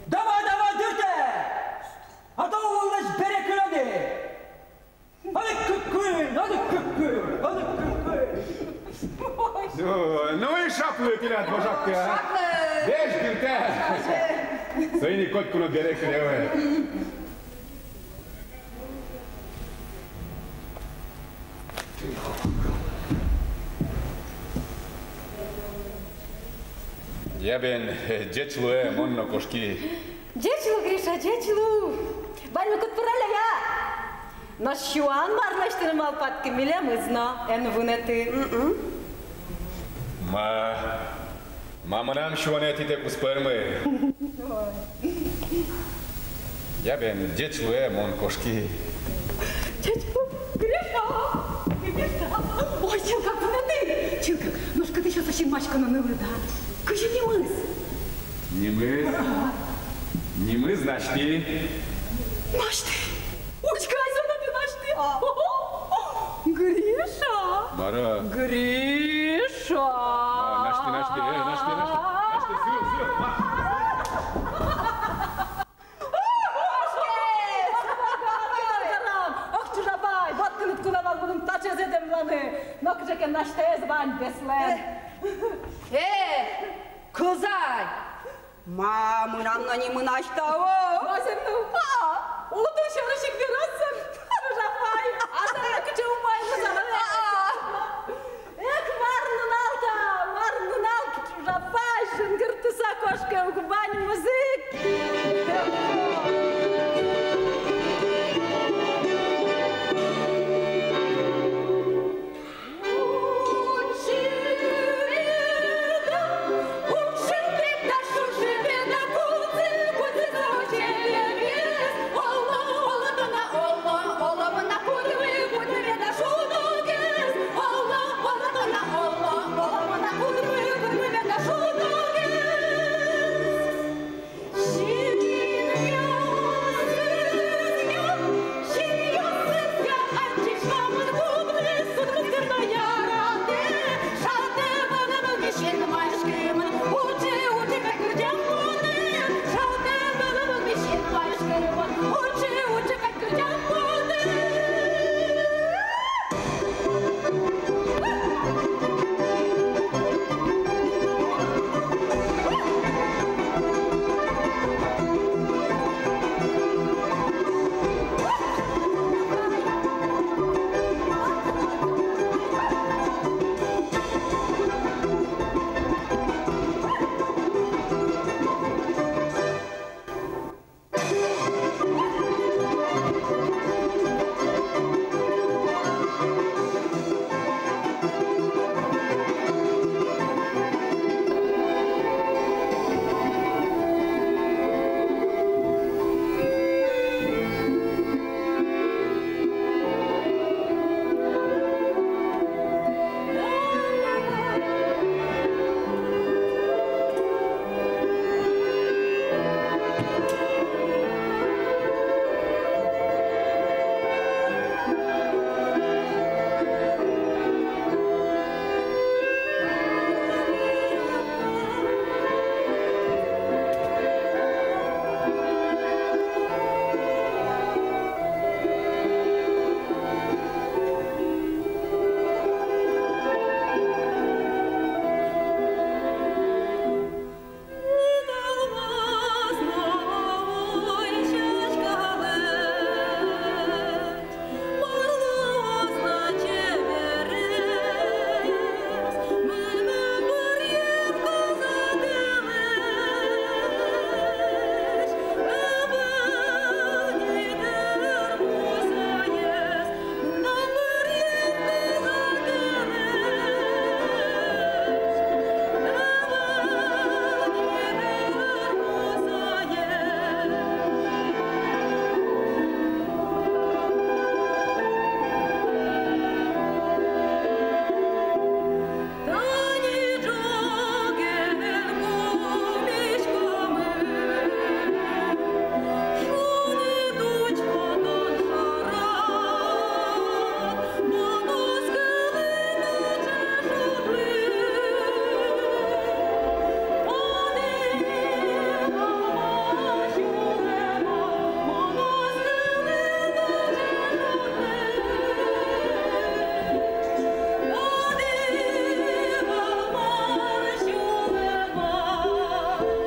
Давай, давай, дыртэ! А то улонлэсь бере кылёды! Одӥг кык куинь, одӥг кык куинь, одӥг кык куинь! Ну, ну и шаплы тӥляд вожакты, а? Шаплы! Весь дыртэ! Шаплы! Соин ик котьку но бере кылё. Я бен, ӟеч луэ, мон но кошки. Ӟеч лу, Гриша, ӟеч лу. Ваньмы кутпыралэ я. Нош сюан мар лэсьтыны малпад ке, милемыз но эн вунэты. М-м. Ма. Ма, мынам сюанэ тӥтэк уз пӧрмы. Я бен, ӟеч луэ, мон кошки. Ӟеч лу, Гриша, Гриша. Чылкак, нош кытысь со синмаськоно нылыд-а? Кызьы нимыз? Нимыз? Нимыз Насти. Насти? Учкы ай, зона, тӥ Насти. Гриша! Мар-а? Гриша! А, Насти, Насти, э, Насти, Насти. Насти, зыл, зыл, ма. Ох, чужапай, вот тыныд кулэ вал мыным таӵезэ дэмланы. Но кыӵе ке Настяез вань беслэн. Э, кылзы ай. Ма, мынам но нимы Настя ӧвӧл. Ма, зэм но, а, отын сярысь ик вераз, зэм, чужапай. А зэм но кыӵе умой луоз, а. Эх, мар нунал та, мар нунал, чужапай, жингыртыса кошке ук ваньмыз ик.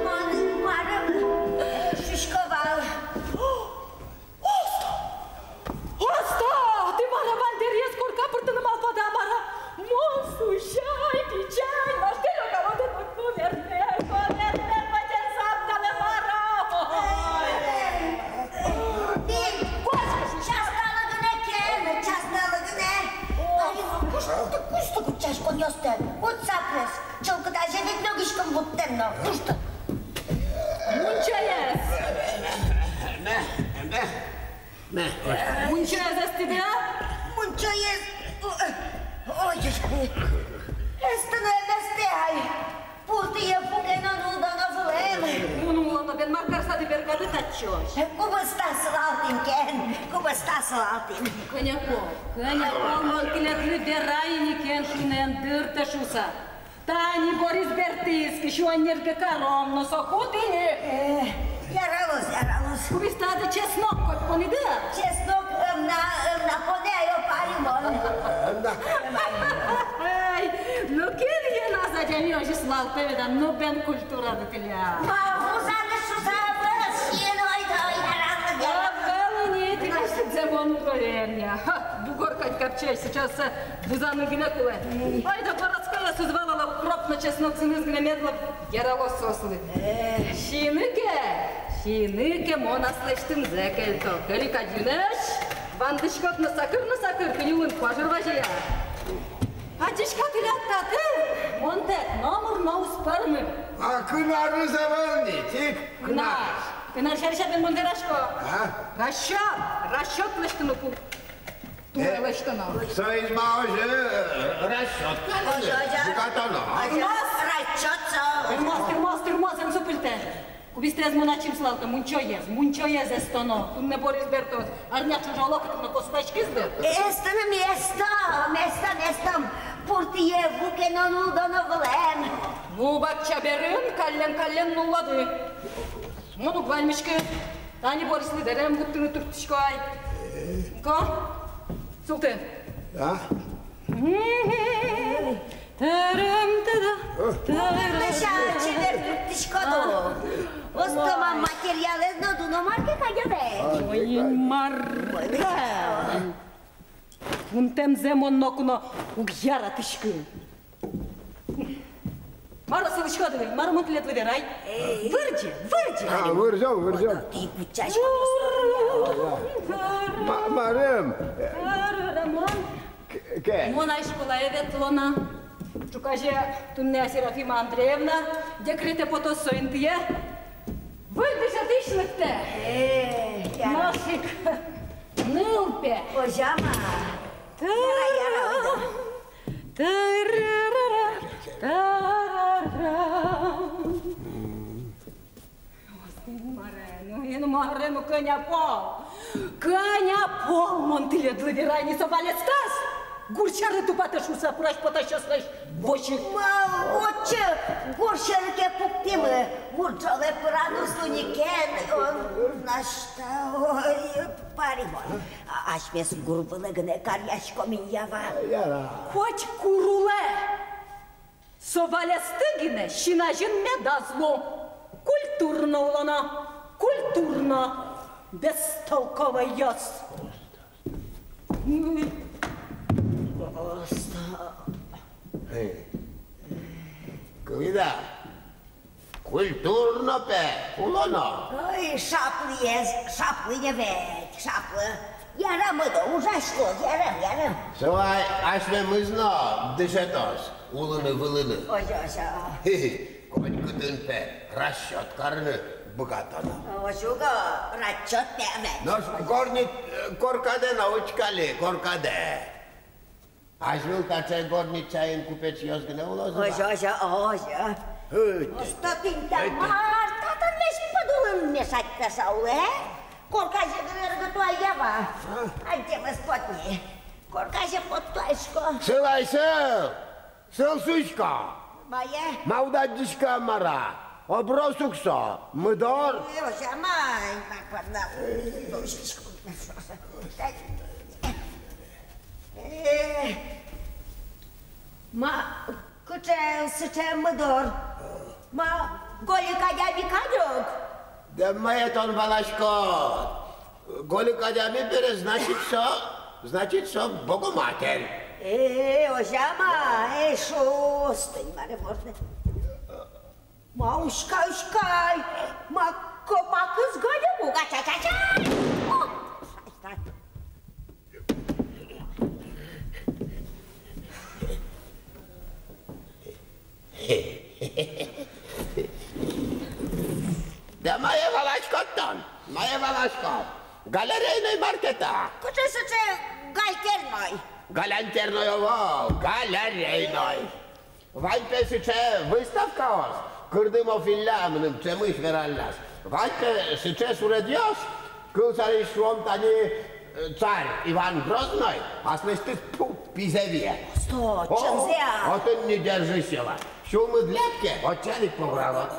Мар-а, мар-а, шуисько вал. Осто! Осто! Тӥ мар-а, бандерез корка пыртыны малпады-а, мар-а? Мон сузяй, пичай, нош тӥ рогало но, ну, вернэ, ну, вернэ, патен сапкалэ, мар-а? Ой. Тӥ, кошкы, часталы гинэ ке, часталы гинэ. Ой, куштыку, куштыку чашконъёстэ, уд сапрес. Чылкытазе ведь лёгиськом вуттэн но. Куштыку. Мунчоез! Мунчоез эстӥды-а? Мунчоез! Ой, ой, ой. Бен мар карсады бергады татчозь? Кубиста сылалтӥм ке, кубиста сылалтӥм. Кӧня пол, кӧня пол мон тӥледлы верай ини ке, шуныен дыртэ шуыса. Тани Борис бертӥз ке, сиён нерге каром но соку тӥни. Э, яралоз, яралоз. Кубистады чеснок коть пониды-а? Чеснок ӧм на, ӧм на поне, ай, о, паримон. Ӧм на. Ай, ну, кин ке но адями озьы сылалтэ меда, ну, бен культурады тӥляд. Ма, вузаны шуса вылыз сиын, ой, ой, яралоз, яралоз. Ӧвӧл ини тӥляд сыӵе, мон уг верай. Ха, бугор кадь капчи, сейчас, э, вузаны гинэ кулэ. Ай да, городскоез валало, укроп но чеснок сыныз гинэ мед луоз, яралоз соослы. Э, сиыны ке, сиыны ке, мон аслэсьтымзэ кельто. Кӧлӥ кадь юнэсь, вандӥськод но сакыр, но сакыр, кӧня улын куажыр вазея. Адӟисько, тӥляд татын монтэк номыр но уз пӧрмы. А кынарыз ӧвӧл ни, тӥ кынар. Кынар. Кынар сярысь бен мон верасько. А? Расчёт, расчёт лэсьтыны кулэ. Туэ лэсьтоно. Соиз ма озьы, э, расчёт карыны. Озьы, озьы. Быгатоно. Озьы. Тырмоз. Расчёт со. Тырмоз, тырмоз, тырмоз, эн супыльтэ. Кубистаез мон ачим сылалто, мунчоез, мунчоез эстоно. Туннэ Борис бертоз. Арня ӵоже оло кытын но костаськиз дыр. Эстыны ми эстом, эстом, эстом. Пуртые ву ке но нуллоно вылэм. Ну, бакча берын каллен-каллен нуллоды. Мон уг ваньмиськы. Тани Борислы дэрем вуттыны турттӥсько ай. Ко? Султы. А? Тырым-тыды, тырым. Лэся чебер турттӥськоды. Остома материалэз но дуно мар ке кадь ӧвӧл. Ой, мар. Вунтэмзэ мон ноку но уг яратӥськы. Мар сылӥськоды, мар мон тӥледлы верай? Эй. Вырӟе, вырӟе. А, вырӟом, вырӟом. Тӥ кутчаськоды. Ма-, марым. Мон. К-, ке. Мон ай школае ветло на. Ӵуказе туннэ Серафима Андреевна декрете потоз, со интые выль дышетӥсь лыктэ. Э, яра. Нош ик нылпи. Озьы-а ма? Яра, яра, ойдо. Тырырыры, тырыры. Инмаре, ну, Инмаре, ну, кӧня пол? Кӧня пол мон тӥледлы верай ни, со валестэс гур сьӧры тупатэ шуыса, пурась-потасьёслэсь возьыт. Ма, отчы гур сьӧры ке пуктӥмы, мурӝолэ пыраны уз лу ни ке, он, значит, ой, паримон. А, асьмеос гур вылэ гинэ каръяськом ини, ява. Яра. Котькуд улэ. Со валесты гинэ син азьын медаз лу. Культурно улоно, культурно. Бестолковойёс. Эй, кылӥд-а? Культурно, пе, улоно. Ой, шаплыез, шаплы ведь, шаплы. Ярам, ойдо, ужась луоз, ярам, ярам. Со ай асьмемыз но дышетоз улыны-вылыны. Озьы, озьы. Хе-хе, котькытын, пе, расчёт карыны быгатоно. Озьы уго, расчёт, пе, ведь. Нош горнит, э, коркадэ но учкы али, коркадэ. Азьвыл таӵе горничаен купечъёс гинэ улозы вал. Озьы, озьы, озьы. Ой, тӥ, тӥ, тӥ. Мар татын весь пыд улын мешать карыса улэ? Корказэ гинэ ыргыто ай, ява. А? Адӟемез потэ ни. Корказэ поттӥсько. Сыл ай, сыл! Сыл шуисько. Мае? Ма, уд адӟиськы-а, мар-а? Оброс ук со, мыдор. Э, озьы-а ма, ма, пардон. Э, ма, кыӵе сыӵе мыдор? Ма, гольык адями кадь ук. Да мае тон валаськод? Гольык адями бере, значит, со, значит, со Богоматерь. Э, озьы-а ма, э, шуо, стынь, маре можно. Ма, учкы ай, учкы ай, ма, копак ӧз гаде ук, ача-ча-ча! О, шайтан. Да мае валаськод тон, мае валаськод? Галерейной мар ке та. Кыӵе сыӵе гальтерной? Галантерной ӧвӧл, галерейной. Вань, пе, сыӵе выставкаос, кырдымофилля, мыным ӵемысь вералляз. Вань-а сыӵе суредъёс, кылсярысь, шуом, тани, э, царь Иван Грозной аслэсьтыз, тьфу, пизэ вие. Сто, о, чынзэ-а? Отын не держись, Ева. Сюлмыд ляб ке, отчы ик пограло.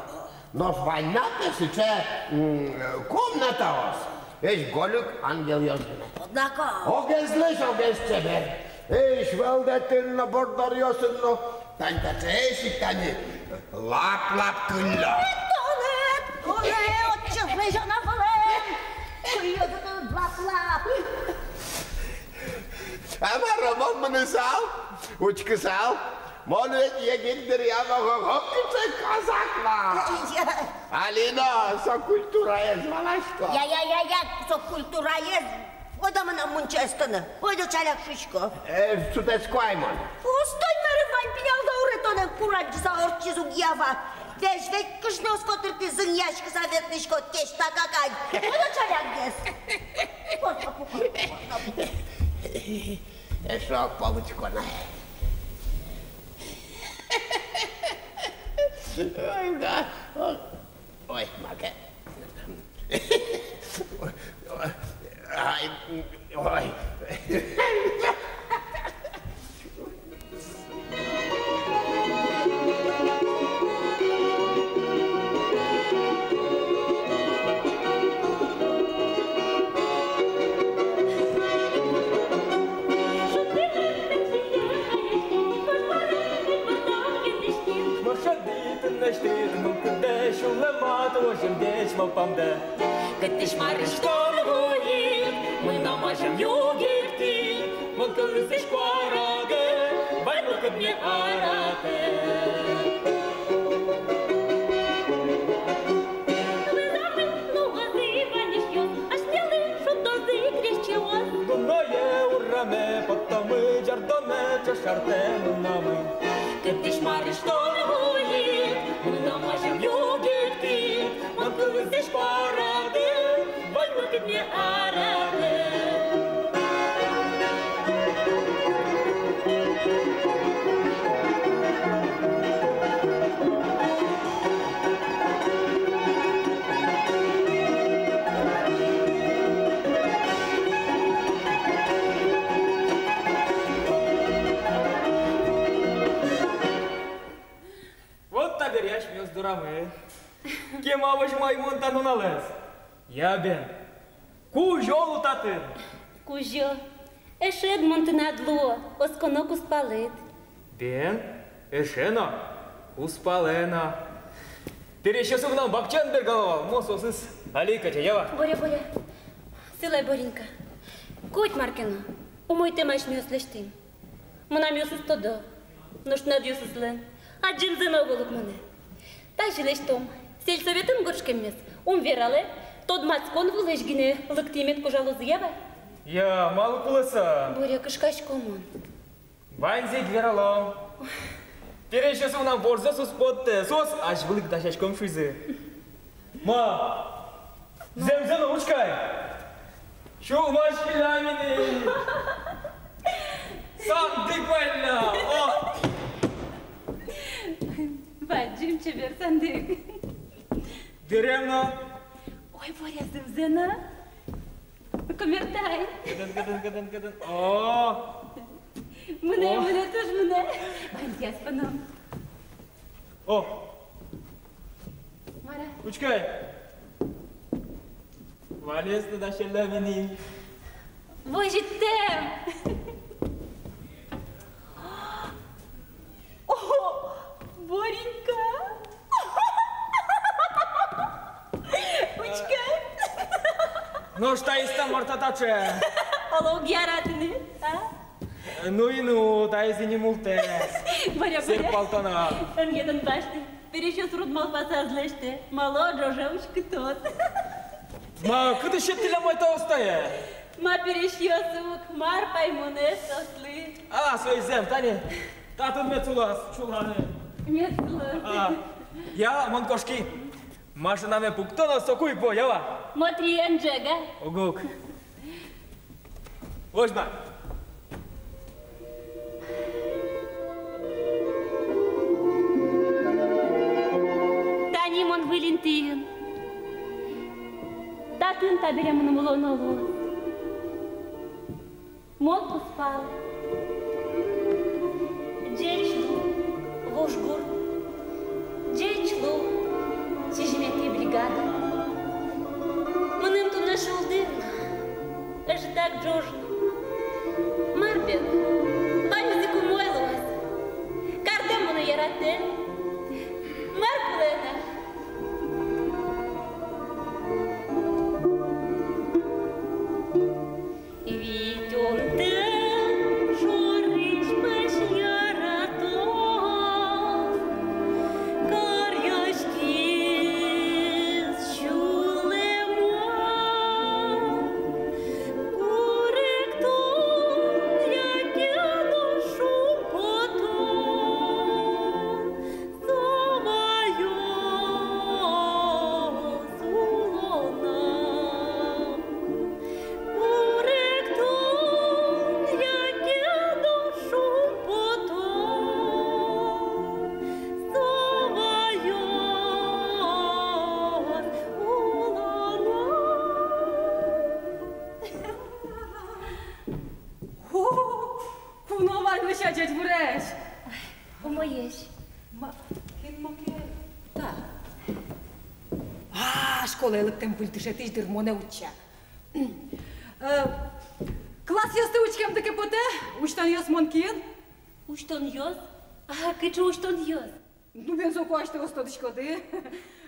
Нош вань на пе сыӵе, м, комнатаос, весь гольык ангелъёс гинэ. Однако. Огезлэсь огез чебер. Эш вӧлдэтын но, борддоръёсын но. Тань таӵеесь ик тани лап-лап кыллё. Тонэ, тонэ, отчы лэзё на вылэм. Кыллёзы тон лап-лап. А мар-о, мон мынысал, учкысал. Мон ведь егит дыръя но ог-огкыӵе казак вал. Я. Али но со культураез валасько. Я, я, я, я, со культураез. Ойдо мынам мунчо эстыны. Ойдо, ӵаляк, шуисько. Э, шутэтско ай мон. Устой, мар-а, вань пинал дауре тонэн курадӟыса ортчиз уг, Ева. Весь ведь кышноос котыртӥ зынъяськыса ветлӥськод, кешта какань. Ойдо, ӵалякгес. Эшшо ог получко на. Ой, да. Ой, маке. Ай, ой. Тынэсьтыд мылкыддэ сюлэмад возьмадесь малпамдэ. Кытысь марысь тон вуид, мынам азям югыктӥ, мон кылӥсько радэ, вань мылкыдме аратэ. Вылӥ нуозы ваньмыз, асьмелы шудозы крезьчиос. Дуное ураме поттомы, ӟардоме ӵошатэ мынамы. Кытысь марысь тон вуид, мынам азям югыктӥ, мон кылӥсько радэ, вань мылкыдме аратэ. Вот табере асьмеос дорамы. Кема возьмай мон та нуналэз? Я бен. Кузё луо татын. Кузё. Эшед мон тынад луо, осконо кузпалыд. Бен, эше но, кузпалэ но. Пересьёсы мынам бакчаын бергало вал, мон соосыз али ик ӧтё, Ева. Боря, Боря. Сылэ, Боренька. Коть мар ке но, умойтэм асьмеос лэсьтӥм. Мынамъёсыз тодо, нош тынадъёсызлэн адӟемзы но ӧвӧл ук монэ. Тазьы лэсьтом: сельсоветын гожтӥськеммес ум вералэ, тодматскон вылысь гинэ лыктӥ мед кожалозы, Ева. Я, малы кулэ со? Боря, кышкасько мон. Ваньзэ ик вералом. Пересьёсы мынам борзэс уз поттэ, соос азьвыл ик дасяськом шуизы. Ма, зэмзэ но, учкы ай. Сюлмаськыллям ини. Сандык вань на. О! Бадӟым чебер сандык. Дырем но. Ой, Боря, зэмзэ но. Кумертэ ай. Кытын, кытын, кытын, кытын? О! Мынэ, о, мынэ, туж мынэ. Ваньзэ ас поном. О! Мар-а? Учкы ай. Валес но дасяллям ини. Возьыттэм. О, Боренька! Учкы ай. Нош таиз та мар та таӵе? Оло уг яраты ни, а? Ну и ну, таиз ини мултэс. Боря, Боря. Сэр палтона. Эн гетэн басьты. Пересьёс урод малпаса ӧз лэсьтэ. Малы ӝоже уськытод? Ма, кытысь сётӥллям ай таос тае? Ма, пересьёс ук, мар паймонэз соослы. А, соизэм, тани. Татын мед сулаз, чуланы. Мед сулаз. А, я, мон кошки. Машинаме пукто но соку ик пуо, ява? Мотри, эн ӝега. Угук. Возьма. Тани мон выль интыын. Татын табере мыным улоно луоз. Мон кузпал. Ӟеч лу, вуж гурт. Ӟеч лу, сизьыметӥ бригада. Мыным туннэ шулдыр но, ӧжытак ӝож но. Мар бен, ваньмыз ик умой луоз. Картэм монэ яратэ. Мар кулэ на? Витьтон тӧл шорысь пӧсь яратон каръяськиз сюлэм. Куректон яке но шумпотон. О, куно вань лэся ӟечбуресь! Умоесь. Ма, кин маке та? А, школае лыктэм выль дышетӥсь дыр, монэ утча. Э, классъёсты учкемды ке потэ, усьтонъёс мон киын. Усьтонъёс? А кыӵе усьтонъёс? Ну, бен, соку асьтэос тодӥськоды.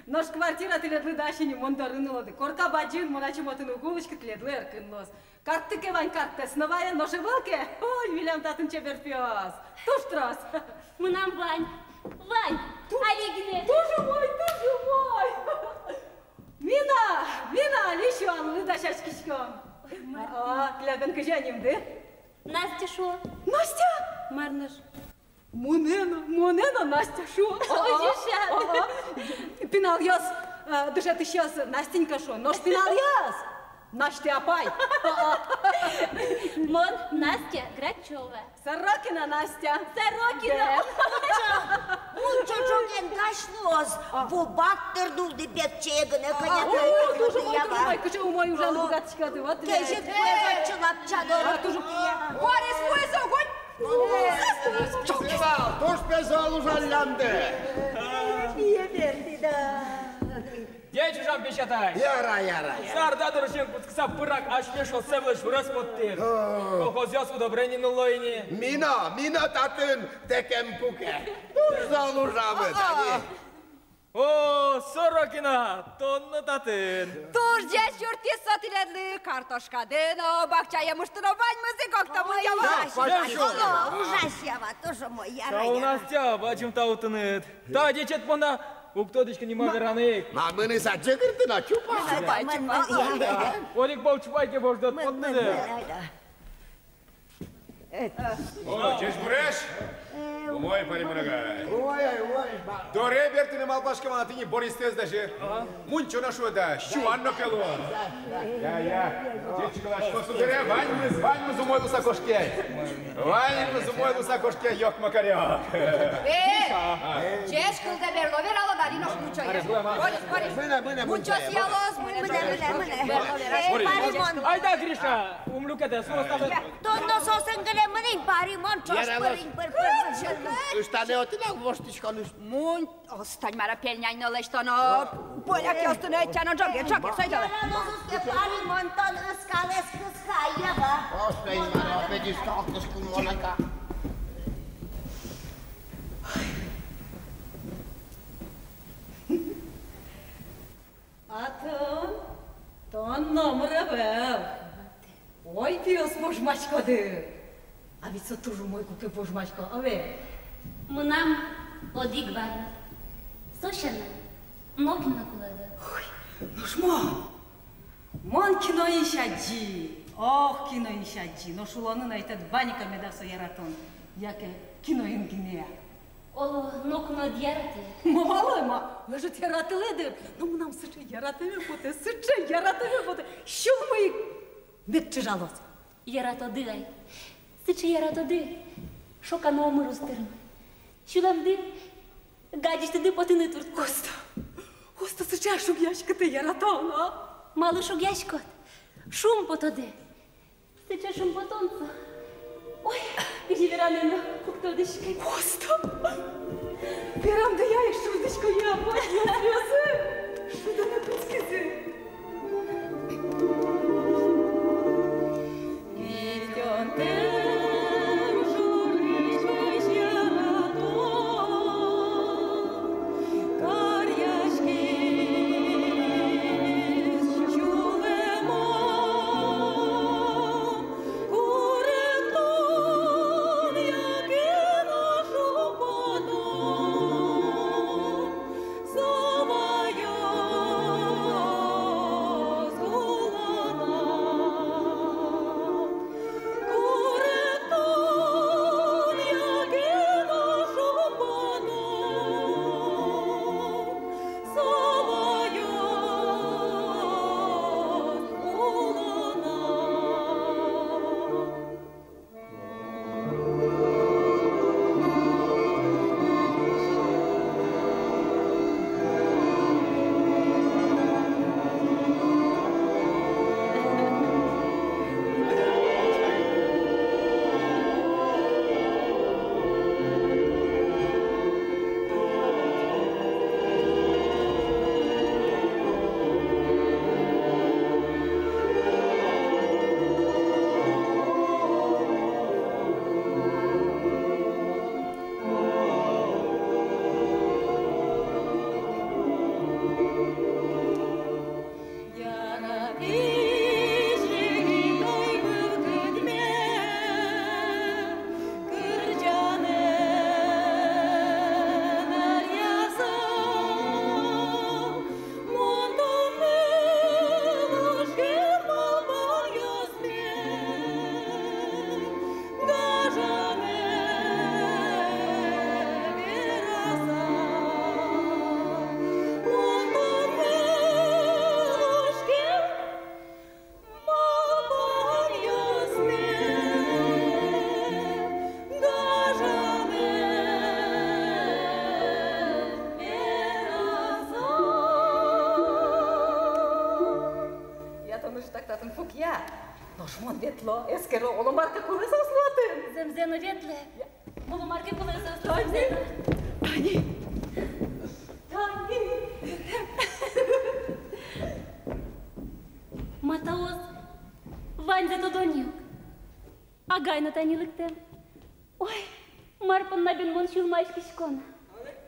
Нош квартира тӥледлы дась ини, мон дорын улоды. Корка бадӟым, мон ачим отын уг улӥськы, тӥледлы эркын луоз. Картты ке вань, карттэс но вае, нош ӧвӧл ке, ой, милям татын чебер пиос. Туж трос. Мынам вань, вань. Ту-, али гинэ. Туж умой, туж умой. Мина, мина, али сюанлы дасяськиськом. Ой, мар. А, тӥляд бен кызьы нимды? Настя шуо. Настя? Мар нош? Монэ но, монэ но Настя шуо. Озьы шат. Пиналъёс, э, дышетӥсьёс Настенька шуо, нош пиналъёс Настя апай. Мон Настя Грачёва. Сорокина Настя. Сорокина. Да. Мунчо, мунчо ӵокен кашноз. А. Ву бак тыр нулды бекче гинэ. А, кӧня ой, тыр туж умой, туж умой, кызьы умой ужаны быгатӥськоды, вот. Кезьыт пуэз отчы лапча доры. А, туж умой. Борис пуэз огонь. Туж пе зол, туж пе зол ужаллямды. Пие бертӥ, да. Ӟеч ужам, песятай. Яра, яра, яра. Сарда дорысен кутскыса пырак асьме шоссэ вылысь сюрес поттӥм. О. Колхозъёс удобрени нулло ини. Мина, мина татын тэкем пуке. Туж зол ужамы, а, тани. О, Сорокина, тон но татын. Туж ӟеч юрттӥз со тӥледлы, картошкады но, бакча емышты но, ваньмыз ик октэмын. Ой, ява. Да, ужась, пожалуйста. Ужась, ява, туж умой, яра, яра. Тау, Настя, бадӟым тау тыныд. Та ӟечед понна уг тодӥськы ни ма вераны ик. Ма, мынӥз-а ӟыгыртыны, чупа? Чупа, чупа. Одӥг пол чупа ке, вождод поттӥды. О, ӟечбуресь! Умой, паримон агай. Умой, умой, ба. Доре бертыны малпасько, мон тӥни Бористэ дасьы. Мунчо но шуо да, сюан но пе луоз. Я, я. Ӟеч кыласько, сударь, ваньмыз, ваньмыз умой луыса кошке. Ваньмыз умой луыса кошке, ёк-макарёк. Э, ӟеч кылдэ берло вералод али нош мунчое. Борис, Борис. Мынэ, мынэ, мунчо сиялоз, мынэ, мынэ, мынэ, мынэ. Берло вералод. Э, Борис. Паримон. Айда, Гриша, ум люкетэ, султан. Тон но соосын гинэ мынӥ, паримон, ӵош пыринь, пыр, пыр, пыр. Ыштане отын-а воштӥськон, ышт-, мунь. Остань, мар-а, пельнянь но лэсьтоно. Поляк ёстыны ӧтчано, ӝоге, ӝоге, сойдолэ. Яра, но суске, паримон, тон ыскалэс кыскай, ява. Остань, мар-а, педиськал кышкын монака. А тон, тон номыр ӧвӧл. Ой, пиос, вожмаськоды. А ведь со туж умой, куке вожмасько, ӧвӧл-а? Мынам одӥг вань. Со сяна нокин но кулэ ӧвӧл. Ой, нош мон? Мон киноысь адӟи. Ох, киноысь адӟи. Нош улонын ӧй тод, вань-а меда со яратон, яке киноын гинэ-а? Оло, ноку но ӧд яратэ. Ма, малы, ма, ӧжыт яратылэ дыр. Но мынам сыӵе яратэме потэ, сыӵе яратэме потэ. Сюлмы ик мед чыжалоз. Яратоды ай. Сыӵе яратоды, шоканы омыр уз тырмы. Сюлэмды гадьысьтыды потыны туртто. Оста, оста, сыӵе шугъяськытэ яратон, а? Малы шугъяськод? Шумпотоды. Сыӵе шумпотон со. Ой, кызьы вераны но уг тодӥськы. Оста! Верамды-я, ик шудӥсько-я, патьёсъёсы шудыны кутскизы. Я, тон ужатак татын пукы-а? Нош мон ветло, эскеро, оло мар ке кулэ соослы отын. Зэмзэ но ветлэ. Оло мар ке кулэ соослы. Тани. Тани. Матаос ваньзэ тодо ни ук. Агай но тани лыктэм. Ой, мар понна бен мон сюлмаськисько на.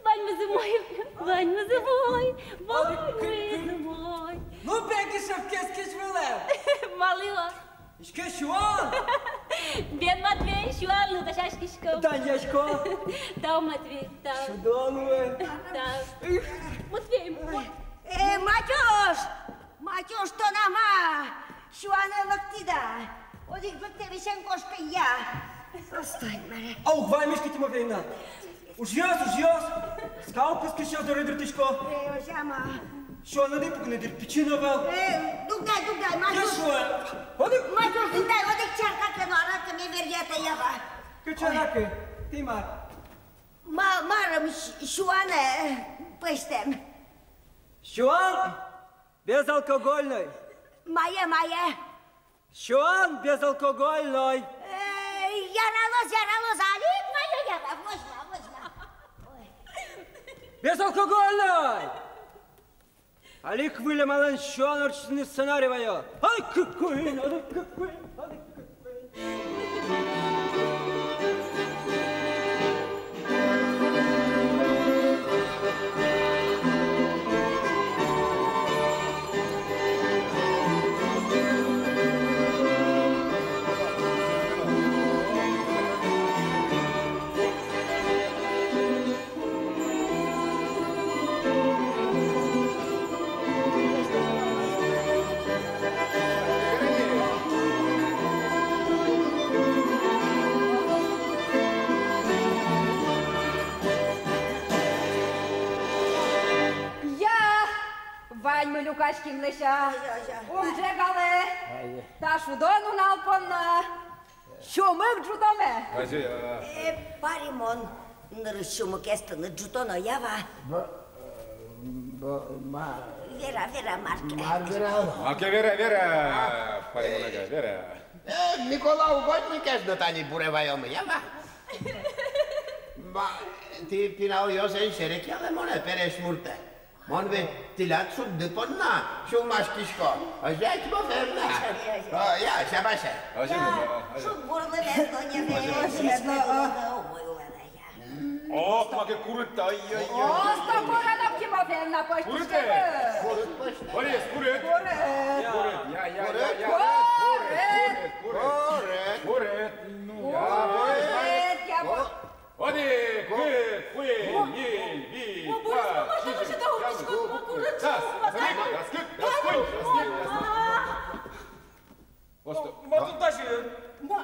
Ваньмыз умой, ваньмыз умой, ваньмыз умой. Ну, пегӥ шефкес кись вылэм. Малы-а? Иське сюан. Бен, Матвей, сюанлы дасяськиськом. Данъясько. Тау, Матвей, тау. Шудо луэ. Тау. Матвей, ой. Э, Матюш! Матюш, тон-а ма сюанэ лыктӥд-а? Одӥг лыктэмысен кошкы-я. Остэ, мар-а. А уг ваймиськы, Тимофеевна. Ужъёс, ужъёс. Скал кыскисьёс доры дыртӥсько. Э, озьы-а ма? Сюанады пукыны дыр пичи но ӧвӧл. Э, дугды ай, дугды ай, Матюш. Матюш, дугды ай, одӥг чарка ке но аракыме веръятэ-а, я-а? Кыӵе аракы, тӥ мар? Ма-, марым с-, сюанэ пӧзьтэм. Сюан безалкогольной. Мае, мае? Сюан безалкогольной. Э, яралоз, яралоз, али ик вае, яра, возьма, возьма. Ой. Безалкогольной! Али ик выль амалэн сюан ортчытыны сценарий ваё. Али ик куинь, али ик куинь, али ик куинь. Я, ваньмы люкаським, лэся. Озьы, озьы. Ум ӝегалэ. Ай. Та шудо нунал понна сюмык ӝутоме. Озьы-а? Э, пари мон нырысь сюмыкез тыныд ӝутоно, я-а? Б-, б-, ма-, Вера, Вера, мар ке. Мар Вера? Мар ке Вера, Вера, Полина, Вера. Э, Микола угодникез но тани буре ваёмы, ява. Ма, тӥ, пиналъёс, эн серекъялэ монэ пересь муртэ. Мон ведь тӥляд шудды понна сюлмаськисько. Озьы-а, Тимофеевна? Озьы, озьы. О, я, шабаш. Озьы, я, озьы. Шудбурлы мед луоз, озьы, озьы. Мед луоз, о. Умой улэ на, я. Ох, маке курыт, ай-яй-яй. О, сто курыт, Тимофеевна, пӧзьтӥське. Курыт, пӧзьтӥське. Борис, курыт. Курыт. Курыт, я, я, я, я. Курыт. Курыт, курыт, курыт. Курыт. Курыт. Ну, я, Борис, курыт, я, Борис. Одӥг, кык, куинь, ньыль, вить, куать, сизьым, куамын, куамын, куамын. Дас, дас кык, дас куинь, дас ньыль, дас куамын. Просто. Ма, ма тон тазьы? Ма,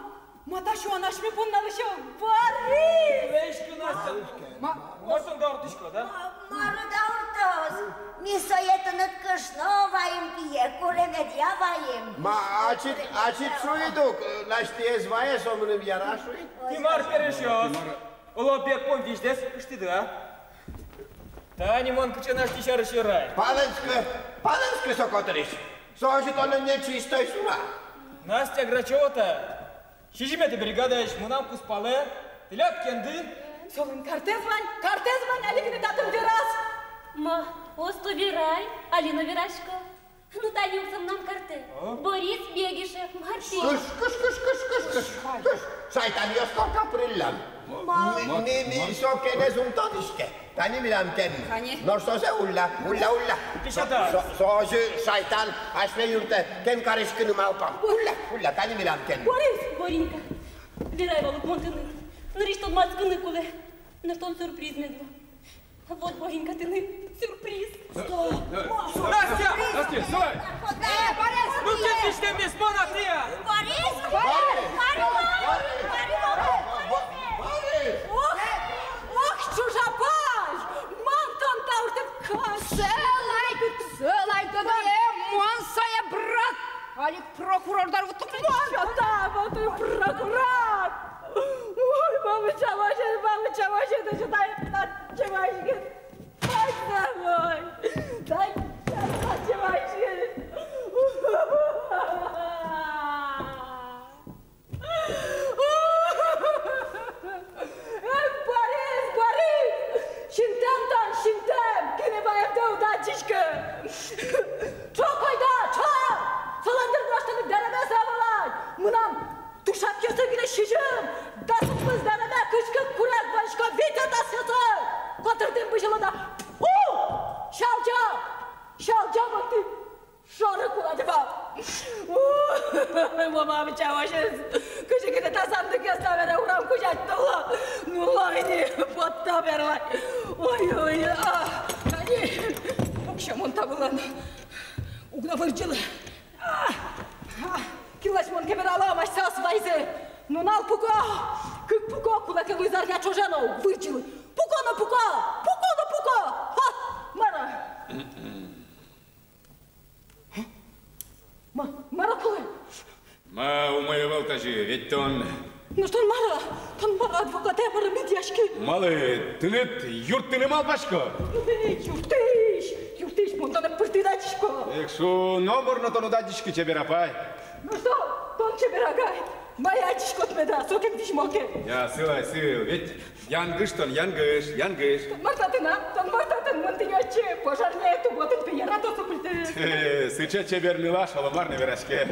ма та сюан асьме понна лэся, Борис? Лэзь ке, Настя. Ма, ма тон дауртӥськод, да? Ма, мар дауртоз? Ми сое тыныд кышно ваим, пие, куремедъя ваим. Ма, ачид, ачид шуид ук, Настяез вае, со мыным яра шуид. Тӥ мар, пересьёс? Оло, берпум визьдэс ыштӥды-а? Тани мон кыӵе Настя сярысь верай. Палэнскы, палэнскы со котырысь. Со озьы тонэ нечистой сура. Настя Грачева та сизьыметӥ бригадаысь мынам кузпалэ, тӥляд кенды. Солэн картэз вань, картэз вань, али гинэ татын вераз. Ма, осто верай, али но верасько. Ну, тани ук со мынам картэ. А? Борис Бегишев, мар тӥ. Кыш, кыш, кыш. Шайтанъёс корка пыриллям. Ма. Ми, ми, ми со кенэз ум тодӥське. Тани милям кен. Тани. Нош сое улля, улля, улля. Пичата. Со, со, со озьы шайтан асьме юртэ кен кариськыны малпам. Улля, улля, тани милям кен. Борис, Боренька. Верай вал ук мон тыныд. Нырысь тодматскыны кулэ. Нош тон сюрприз мед лу. Вот, Боренька, тыныд сюрприз. Стой! Настя! Настя, вставай! Э, Борис! Ну, ты, ты что, без мана, ты, а? Борис! Борис! Борис! Борис! Борис! Ох! Ох, чужапай! Мон тон тауртык кас! Сылай! Сылай, кыдое мон сое брат! Али прокурор доры вуттоно. Мон та, вот и прокурор! Ой, мамочка, вообще, мамочка, вообще, ты что, дай, дай, чего, дай, дай, дай, дай, чего, эх, Борис, Борис! Синтэм тон, синтэм! Кинэ ваемдэ уд адӟиськы! Ӵок ойдо, ӵок! Солэн дыр нош тыныд дэремез ӧвӧл ай! Мынам тушакъёсы гинэ сизьым! Дас укмыс дэреме, кызь кык курегъя ваисько, вить атасъёсы! Котыртӥм бызьыло да, тьфу! Сялӟо! Сялӟо, вот и шоры кулэ дыр вал. Ой, мамочка, вообще, кызьы гинэ та сандыкез табере урам кузя ӧтьыло. Ну, ло ини, вот табере. Ой, ой, а, ани, пуксе мон та вылын. Уг но вырӟылы. А, а, кинлэсь мон кемералом, асьсэос вайизы. Нунал пуко, кык пуко, кулэ ке луиз арня ӵоже но, уг вырӟылы. Пуко но пуко, пуко но пуко. Ха, мар-а? Ма, мар-а кулэ? Ма, умой ӧвӧл тазьы, ведь тон... Ну, тон мар-а, тон мар-а, адвокатэ мар-а медъяськод? Малы, тыныд юрттыны малпасько? Юрттӥсь, юрттӥсь, юрттӥсь, мон тонэ пыртӥ адӟисько. Эх, шу, номыр но тон уд адӟиськы, чебер апай. Ну что, тон чебер агай, мае адӟиськод меда, сокем визьмо ке. Я, сыл ай, сыл, ведь янгыш тон, янгыш, янгыш. Тон мар татын, а? Тон мар татын, мон тӥни отчы пожарнае тубо, тон пе яратоз со культэ. Э, сыӵе чебер нылаш, оло мар но вераське.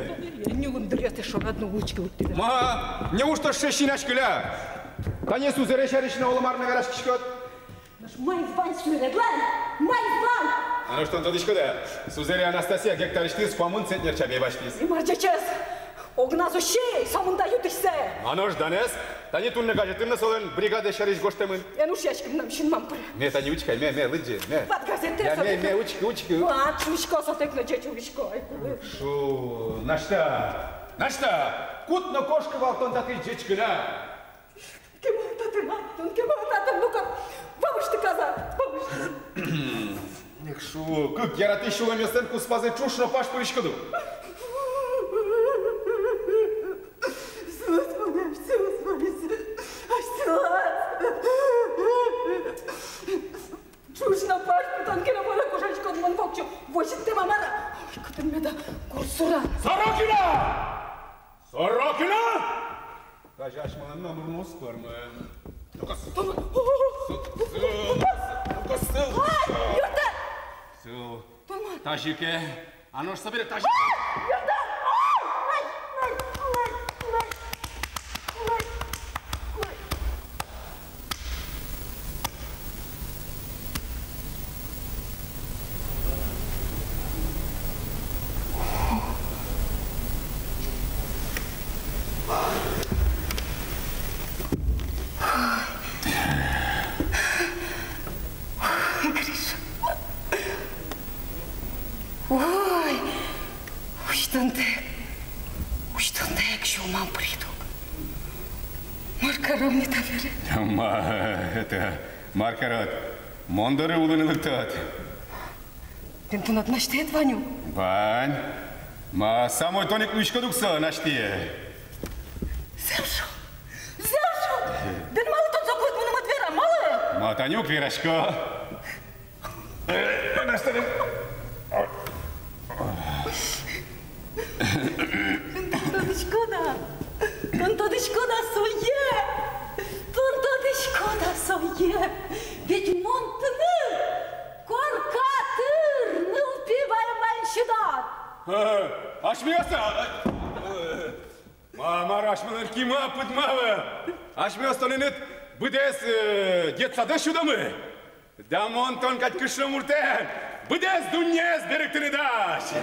Нюлым дыръя тэ шорад но учкы уттӥ. Ма, неужто сыӵе син ашкыля? Тани сузэре сярысь но оло мар но вераськиськод? Нош маиз вань сузэредлэн? Маиз вань? А нош тон тодӥськод-а, сузэре Анастасия гектарысьтыз куамын центнер чабей басьтӥз. И мар ӟечез? Огназ усьы сомында ю-тысьсэ. А нош данэз? Тани туннэ газетын но солэн бригадаез сярысь гожтэмын. Эн ушъяськы мынам синмам пыр. Ме, тани учкы ай, ме, ме, лыдӟы, ме. Ват газетэ. Я, ме, ме, учкы, учкы. Ват, учко, сотэк но ӟеч улӥсько, ай, кулэ. Шу, Настя, Настя, кут но кошкы вал тон татысь ӟечкылэ. Кема татын, а? Тон кема татын, ну-ка, вамышты, казак, вамышты. Эх, шу, кык яратӥсь сюлэмъёслэн куспазы ӵуж но паж пыриськоды. Соос монэ, соос монэ, соос. Ӵуж но паж пытон ке но, мон кожаськон, мон воксё возьыт Курсура. Сорокина! Сорокина! Тазьы асьмелэн номыр но уз пӧрмы. Ну-ка, сыл! Сыл! Ну-ка, сыл! Ай, юртты! Сыл! Тазьы ке, а нош собере тазьы ке. Юртты! Ай, ай, ай, ай, ай. Гриша. Ой, усьтонтэк, усьтонтэк сюлмам пыриз ук. Мар каром ми табере? Ма, это, мар карод? Мон доры улыны лыктод. Тӥни тынад Настяед вань-а? Вань. Ма, самой тон ик нуиськод ук со Настяе. Зэм шуо, зэм шуо. Тӥни малы тон соку ик мыным ӧд вера, малы? Ма, тани ук верасько. Э, Настя, э, Тон тодӥськод-а? Тон тодӥськод-а сое? Тон тодӥськод-а сое? Ведь мон тыныд корка тыр нылпи ваемын сюдод. Э, асьмеос-а? Э, ма, мар, асьмелэн кимы-а, пыдмы-а? Асьмеос тонэныд быдэс, э, детсадэ сюдомы. Да мон тон кадь кышномуртэн быдэс дуннеез берыктыны дась.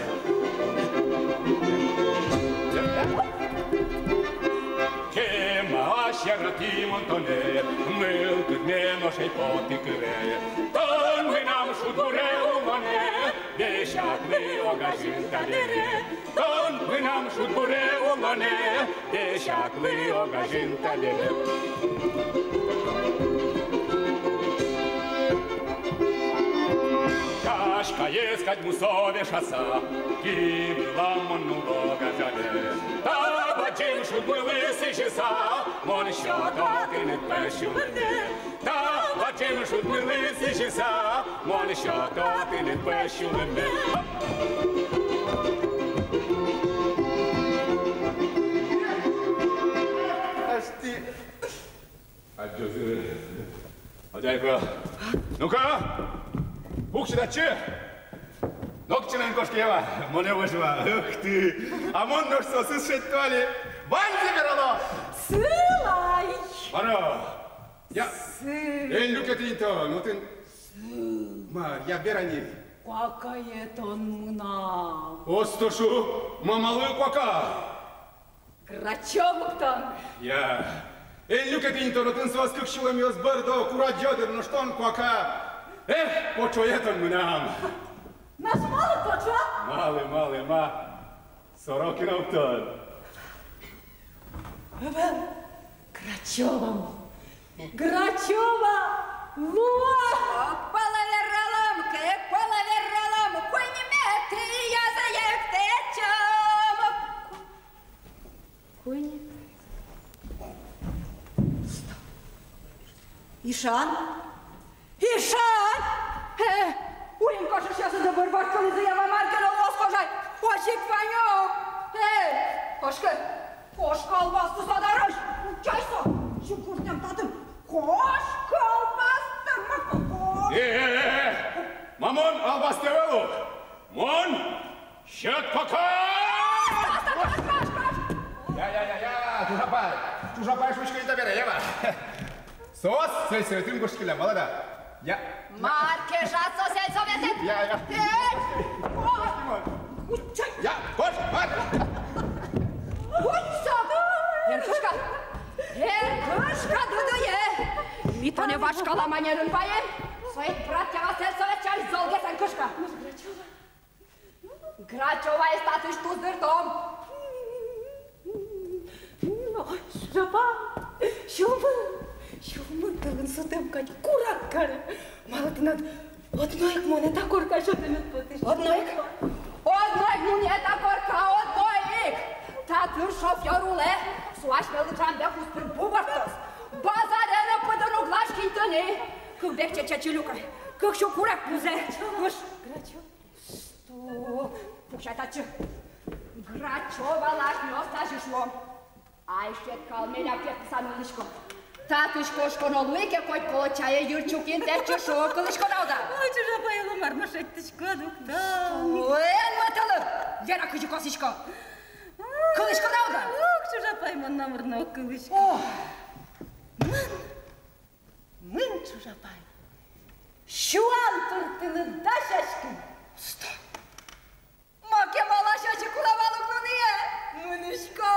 Кема ась яратӥ мон тонэ, мылкыдме но ӧй поты кыре. Тон мынам шудбуре улонэ, весяклы огазьын табере. Тон мынам шудбуре улонэ, весяклы огазьын табере. Сяськаез кадь мусо вешаса, кивылам мон нулло гажале. Та бадӟым шудмылы сӥзьыса, мон сёто тыныд пӧсь сюлэме. Та бадӟым шудмылы сӥзьыса, мон сёто тыныд пӧсь сюлэме. Асьтэ. Адӟозы. Адяйко. Ну-ка! Пуксьы татчы! Нокытчы но эн кошкы, ява, монэ вожы вал. Ух ты! А мон нош соосыз шедьто али. Ваньзэ верало! Сылай! Мар-о? Я. Сыл. Эн люкеты ни тон, отын. Сыл. Мар, я, вера ни. Куакае тон мынам. Осто шу, ма, малы куака? Грачёв ук тон. Я. Эн люкеты ни тон, отын соос кык сюлэмъёс бордо курадӟо дыр, нош тон куака. Эх, почое тон мынам. Нош малы почо? Малы, малы, ма. Сорокина ук тон. Ӧвӧл, Грачёва. Грачёва луо! Пала вералом, кык пала вералом, куиньметӥ язэк тэтчом. Куинь. Ишан? Ишан! Э, уин кошкисьёсызы бырбор кылӥзы, ява, мар ке но луоз, кожай. Озьы ик вань ук. Э, кошкы. Кошкы албасты садарысь. Чай со. Сю куртням татын. Кошкы албасты, ма, кошкы. Э, э, э, э. Ма, мон албасты ӧвӧл ук. Мон Сьӧд куака! Я, я, я, я, чужапай! Чужапай, шуисько ни табере, ява. Соос сельсоветын гожтӥськыллям, малпад-а? Я. Мар кежаз со сельсоветын? Я, я. Эй! О! Я, кошкы, мар! Ой, со! Эн кышка! Эн кышка, дыдые! Ми тонэ вашкала манерын ваем. Со ик брат, ява, сельсовет сярысь золгес, эн кышка! Грачёваез татысь тусдыртом. Ой, чужапай, сюлмы, сюлмы тылын сутэм кадь курак каре. Малы тынад одно ик монета корка сётэмед потӥз? Одно ик? Одно ик монета корка, одно ик! Татын шофёр улэ, со асьмелы трамбе куспын бугыртоз. Базаре но пыдын уг ласькы ни тӥни. Кык бекче чечы люкай, кык сю курак пузэ. Кыш. Грачёва. Что? Пуксьы татчы. Грачёва лашнёс тазьы шуо. Айшет калме ляб керттыса нуллӥсько. Татысь кошконо луи ке, коть колодчае йыр чукин тэтчы шуо, кылӥськод-а, уд-а? Ой, чужапай, оло мар но шедьтӥськод ук тон. Эн матылы, вера, кызьы косӥсько. Кылӥськод-а, уд-а? Ох, чужапай, мон номыр но уг кылӥськы. О! Мон, мон, чужапай, сюан пыртыны дасяськи. Сто. Маке малпасько, кулэ вал ук нуные. Мынӥсько.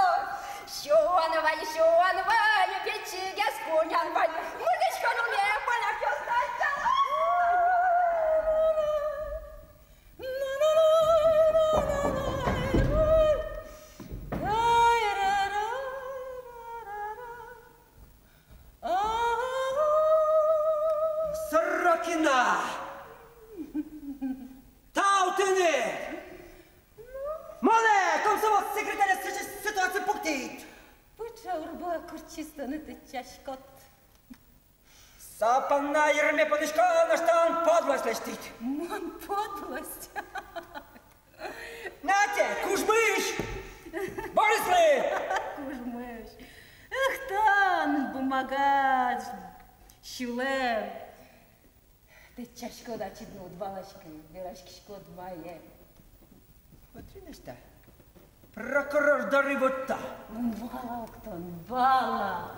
Сюан вань, сюан вань, пичигес кунян вань. Мынӥсько нуные, поляк ёстача. Сорокина! Тау тыныд! Монэ комсомол секретарез сыӵе ситуацие пуктӥд! Пыӵа урбо куртчиз тон, тэтчаськод. Со понна йырме потӥсько, нош тон подлость лэсьтӥд. Мон подлость? Нате, кужмысь! Борислы! Кужмысь! Эх, тон бумага сюлэм! Тэтчаськод, ачид но уд валаськы, вераськиськод вае. Смотри, Настя, прокурор доры вот та. Вала ук тон, вала.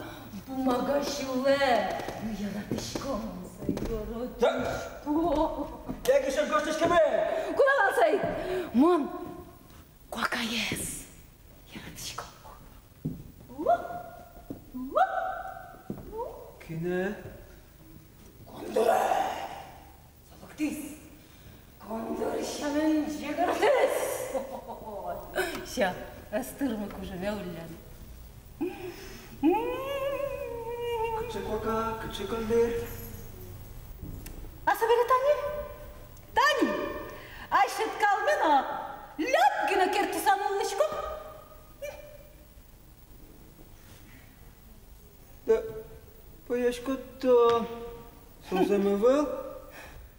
Бумага сюлэм. Ну, яратӥсько мон сое, яратӥсько. Эгесьтыд гожтӥськемын. Кулэ вал сое. Мон куакаез яратӥсько. Кинэ? Кондыре! Со лыктӥз. Кондыр сямен ӟыгыртӥз. Всё, ӧз тырмы кужыме улляны. Кыӵе куака, кыӵе кондыр? А собере тани, тани, айшет калме но ляб гинэ керттыса нуллӥсько. Да, пӧяськод-а тон, со зэм ӧвӧл.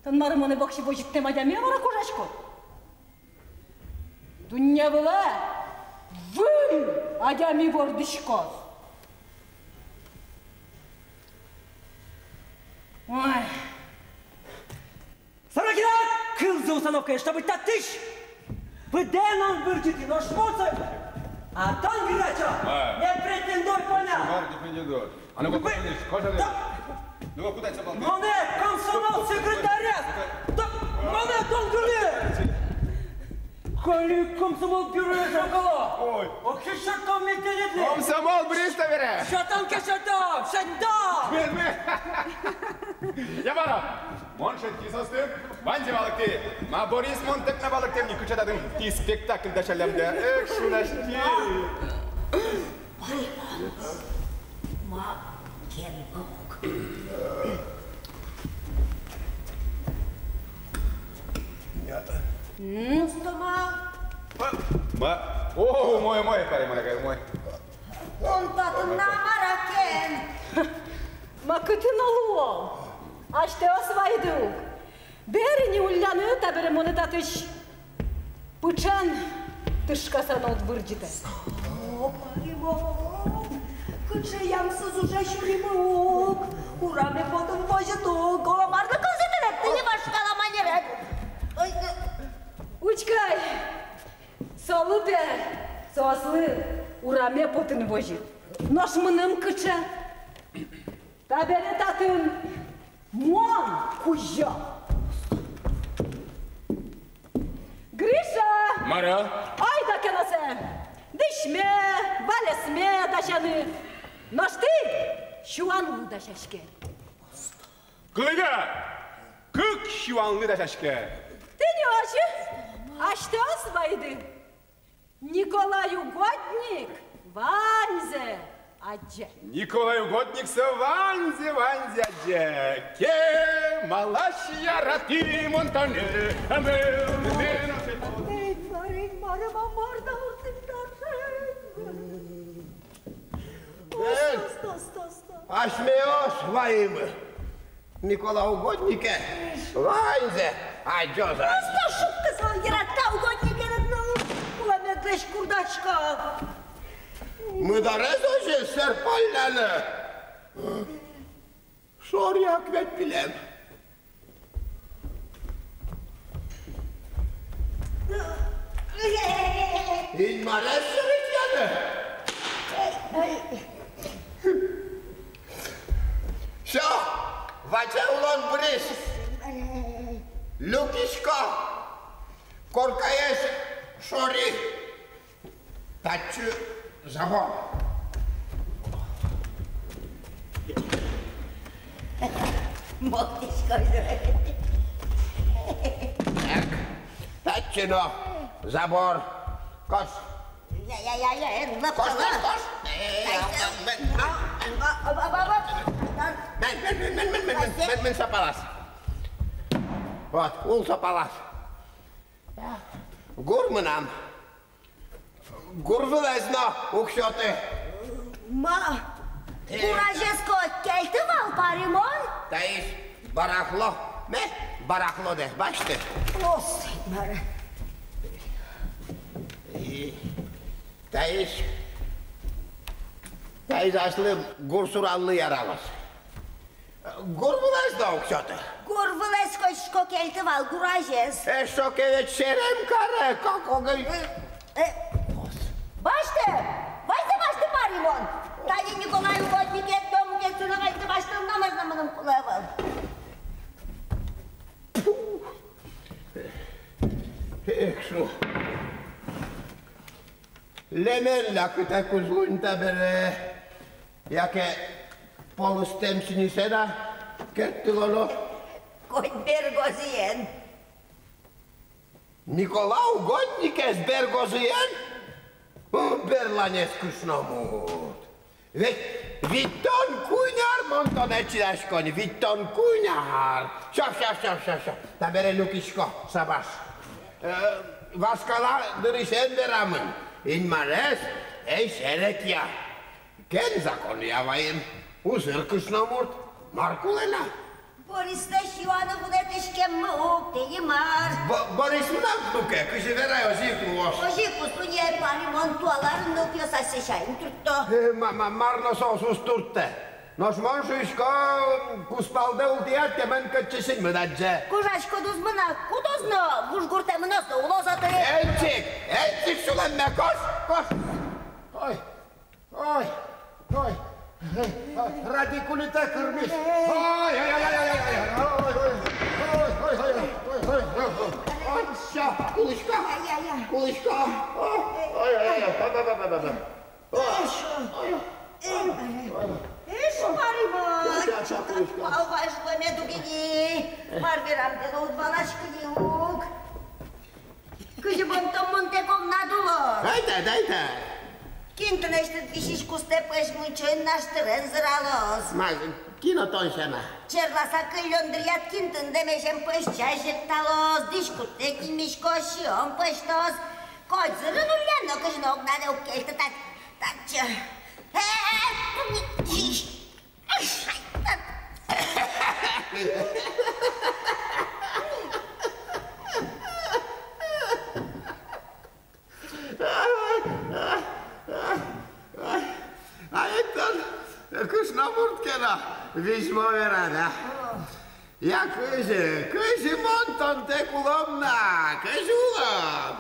Тон мар, монэ воксё возьыттэм адями мар-а кожаськод? Дунне вылэ выль адями вордӥськоз. Ой. Сорокина, кылзы установкае, чтобы татысь быдэн ӧм вырӟытӥ, нош мон сое. А тон, Грачо, не претендуй, понял? Мар не претендуй? А ну-ка, куда ты? Стоп! Ну-ка, куда тебя? Монэ комсомол секретарез! Стоп! Монэ тон кылӥ! Коли комсомол бюрое шокало! Ой! Ох, ещё там метелет ли! Комсомол бюрое бере! Что там, что там, что там? Бер, бер! Я бара! Мон шедьтӥ соосты, ваньзэ валэктӥ. Ма, Борис, мон тэк но валэктэм ни, кыӵе татын тӥ спектакль дасяллям да. Эх, шунастӥ. Ма, кен ук. М? Ма. Ма. О, умой, умой, паре, умой, умой. Мон татын на мар-а кен? Ма, кытын но луом. Асьтэос вайиды ук. Бер ини улляны, табере монэ татысь пыӵен тышкаса но уд вырӟытэ. О, паре, мон кыӵе ямсыз, уже сюримы ук. Ураме потыны возьыт ук. О, мар но кылзэ тынад, тӥни вашкала манерад. Ой, э. Учкы ай, солы, пе, соослы ураме потыны возьыт. Нош мыным кыӵе? Табере татын мон кузё. Гриша! Мар-а? Айда ке но сое дӥсьме, валесме дасяны. Нош тӥ сюанлы дасяське. Кылӥды-а? Кык сюанлы дасяське. Тӥни озьы, асьтэос вайиды. Николай Угодник ваньзэ адӟе. Николай Угодник со ваньзэ, ваньзэ адӟе. Кемалась яратӥ мон тонэ, а мон, мон. Эй, мар, эй, мар, ма, мар та ортын таӵе? Бен, сто, сто, сто, сто. Асьмеос вайимы. Николай Угоднике ваньзэ адӟоз. Просто шутка, со яратэ Мыдарез озьы сэрпалляны? Шоры-а ке ведь пилем? Инмарез сэрен ӧтьыны. Всё, ваче улон быриз. Люкисько. Коркаез шоры. Татчы забор. Мокисько. Эк, татчы но забор. Кош. Я, я, я, я, эн локтылы. Кош, кош, кош. Э, я, я, я, я. Мын, мын, мын, мын, мын, мын, мын, мын, мын со палаз. Вот, ул со палаз. Гур мынам. Гур вылэз но уг сёты. Ма, э, гур азез ке кельты вал, Паримон? Таиз барахло. Ме, барахло дэ, басьты. О, Инмаре. И таиз, таиз аслым гур сураллы яралоз. Гур вылэз но уг сёты. Гур вылэз ке кельты вал, гур азез. Эшшо ке ведь серем каре, как огы. Э, э. Басьты, басьты, басьты, Паримон. Тани Николай угодникед но мукетсы но ваньзэ басьтыны номыр но мыным кулэ ӧвӧл. Эх, шу. Лемен лякытэ кузлунь табере, яке полыстэм сӥньысэ на керттылоно. Коть бергозыен. Никола угодникез бергозыен? О, берланез кышномурт. Ведь витьтон куинь ар мон тонэ чидасько ни, витьтон куинь ар. Всё, всё, всё, всё, всё. Табере люкисько, шабаш. Э, вашкала дырысен верамын: Инмарез ӧй серекъя. Кен законъя ваем, узыр кышномурт, мар кулэ на? Борислэсь юаны вунэтӥськеммы уг, тӥни мар. Бо-, Борис мынам внуке, кызьы верай, озьы ик луоз. Озьы ик луоз, Паримон, туала арын нылпиос асьсэ сямен туртто. Э, ма-, ма-, мар но соос уз турттэ. Нош мон шуисько, кузпалдэ ултӥяд ке, мон кытчы синмыды адӟе. Кожаськод, уз мына, кутоз но, вуж гуртэ мыноз но улоз отын. Эльчик, Эльчик, сюлэмме, кош, кош. Ой, ой, ой. Радикулитэ кырмиз. Ой, ой, ой. Ой, ой, ой. Ой, всё, кулӥсько. Я, я, я. Кулӥсько. Ой, ой, ой, ой. Ба, ба, ба, ба, ба. Эш, Паримон, тат пал вазь луэмед уг ини, мар верамдэ но уд валаськы ни ук. Кызьы бон тон монтэк огнад улод? Дай та, дай та. Кин тынэсьтыд висись кустэ пӧсь мунчоен наштырен зыралоз? Ма, кин о тон сяна? Черласа кыллён дыръяд кин тыныд эмезем пӧсь чай секталоз, дӥськуттэк инмиськоз, сиён пӧзьтоз. Коть зырын уллян но, кызьы но огнадэ уг кельты тат-, татчы. Э, э, э, а ведь тон кышномурт ке но, визьмо верад, а? Я, кызьы, кызьы мон тонтэк улом на, кызьы улом?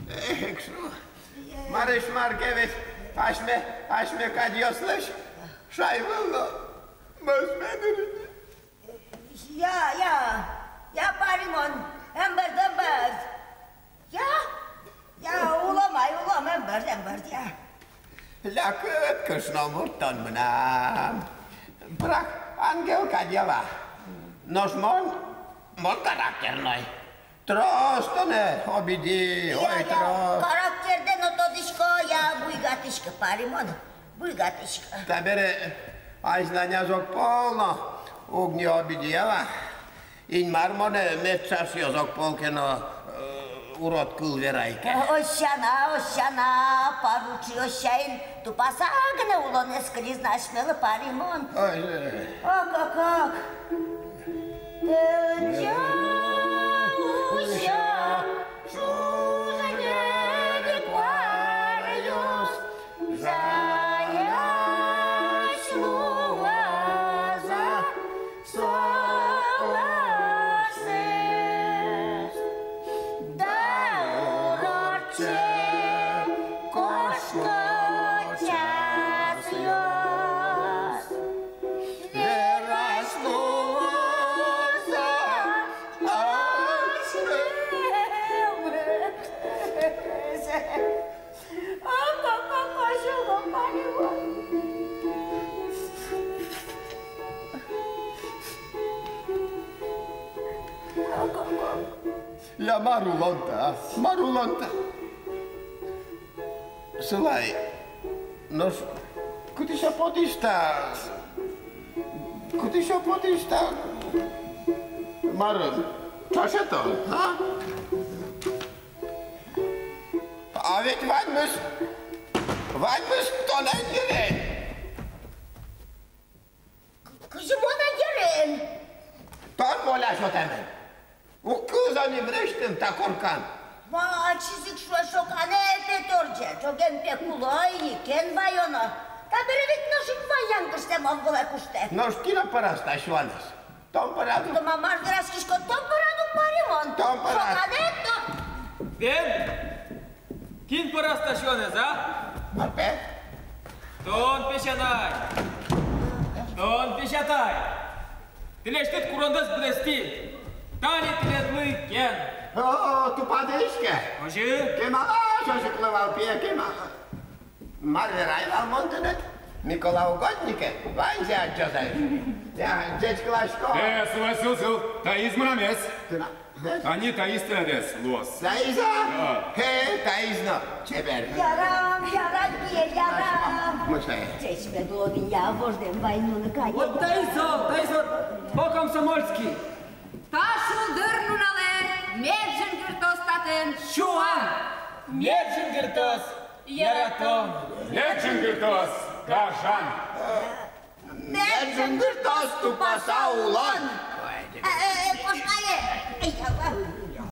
Эх, шу. Марысь мар ке ведь, асьме, асьме кадьёслэсь шайвыл но мӧзме дыр ини. Я, я, я, Паримон, эн бӧрд, эн бӧрд. Я, я, улом ай, улом, эн бӧрд, эн бӧрд, я. Лякыт кышномурт тон мынам. Пырак ангел кадь, я ва. Нош мон, мон характерной. Трос тонэ обиди, ой, трос. Характердэ но тодӥсько, я, буйгатӥськы, Паримон, буйгатӥськы. Табере азьланяз огпол но уг ни обиди, я ва. Инмар монэ мед шасьёз, огпол ке но, э, урод кыл верай ке. Озьы сяна, озьы сяна, паручи, озьы сяна. Тупаса гинэ улонэз кылиз на асьмелы, Паримон. Ой, ой. Ок, ок, ок. Тынӟа, уся, ӵуженег ик вай. Я, мар улон-то, а? Мар улон-то? Сылай, нош кытысь-а потӥз та? Кытысь-а потӥз та? Мар, ӵошен тон, а? А ведь ваньмыз, ваньмыз тонэн йырен. Кызьы монэн йырен? Тон воля сётэмын. Уг кылзы ни вресьтым та коркан. Ма, ачиз ик шуэ: шоканэ, пе, торӟе, ӝоген, пе, кулэ ини, кен ваёно. Табере ведь нош ик вань янгыштэ, мон вылэ куштэ. Нош кин-а пӧраз та сюанэз? Тон пӧраз. Тон ма, мар вераськиськод, тон пӧраз ук, мар-а мон? Тон пӧраз. Шоканэ, тон. Бен! Кин пӧраз та сюанэз, а? Мар, пе? Тон, песянай! Тон, песятай! Тӥлесьтыд курондэс быдэстӥ. Тани тӥледлы кен. О, тупатӥське. Озьы? Кемалась озьы ик луэ вал, пие, кема. Мар верай вал мон тыныд? Микола угоднике ваньзэ адӟоз ай. Я, ӟечкыласько. Э, сыл, сыл, сыл, таиз мынамез. Тынад. Ани таиз тынэдэс луоз. Таиз-а? Да. Хе, таиз но чебер. Ярам, ярам, пие, ярам. Мыӵе? Ӟеч мед луоды, я, вождэм вайыны кадь. Вот таиз-а, таиз-а, по-комсомольски. Та шулдыр нуналэ мед ӝингыртоз татын сюан. Мед ӝингыртоз яратон. Мед ӝингыртоз гажан. Мед ӝингыртоз тупаса улон. Э, э, э, кошкале. Эй, я,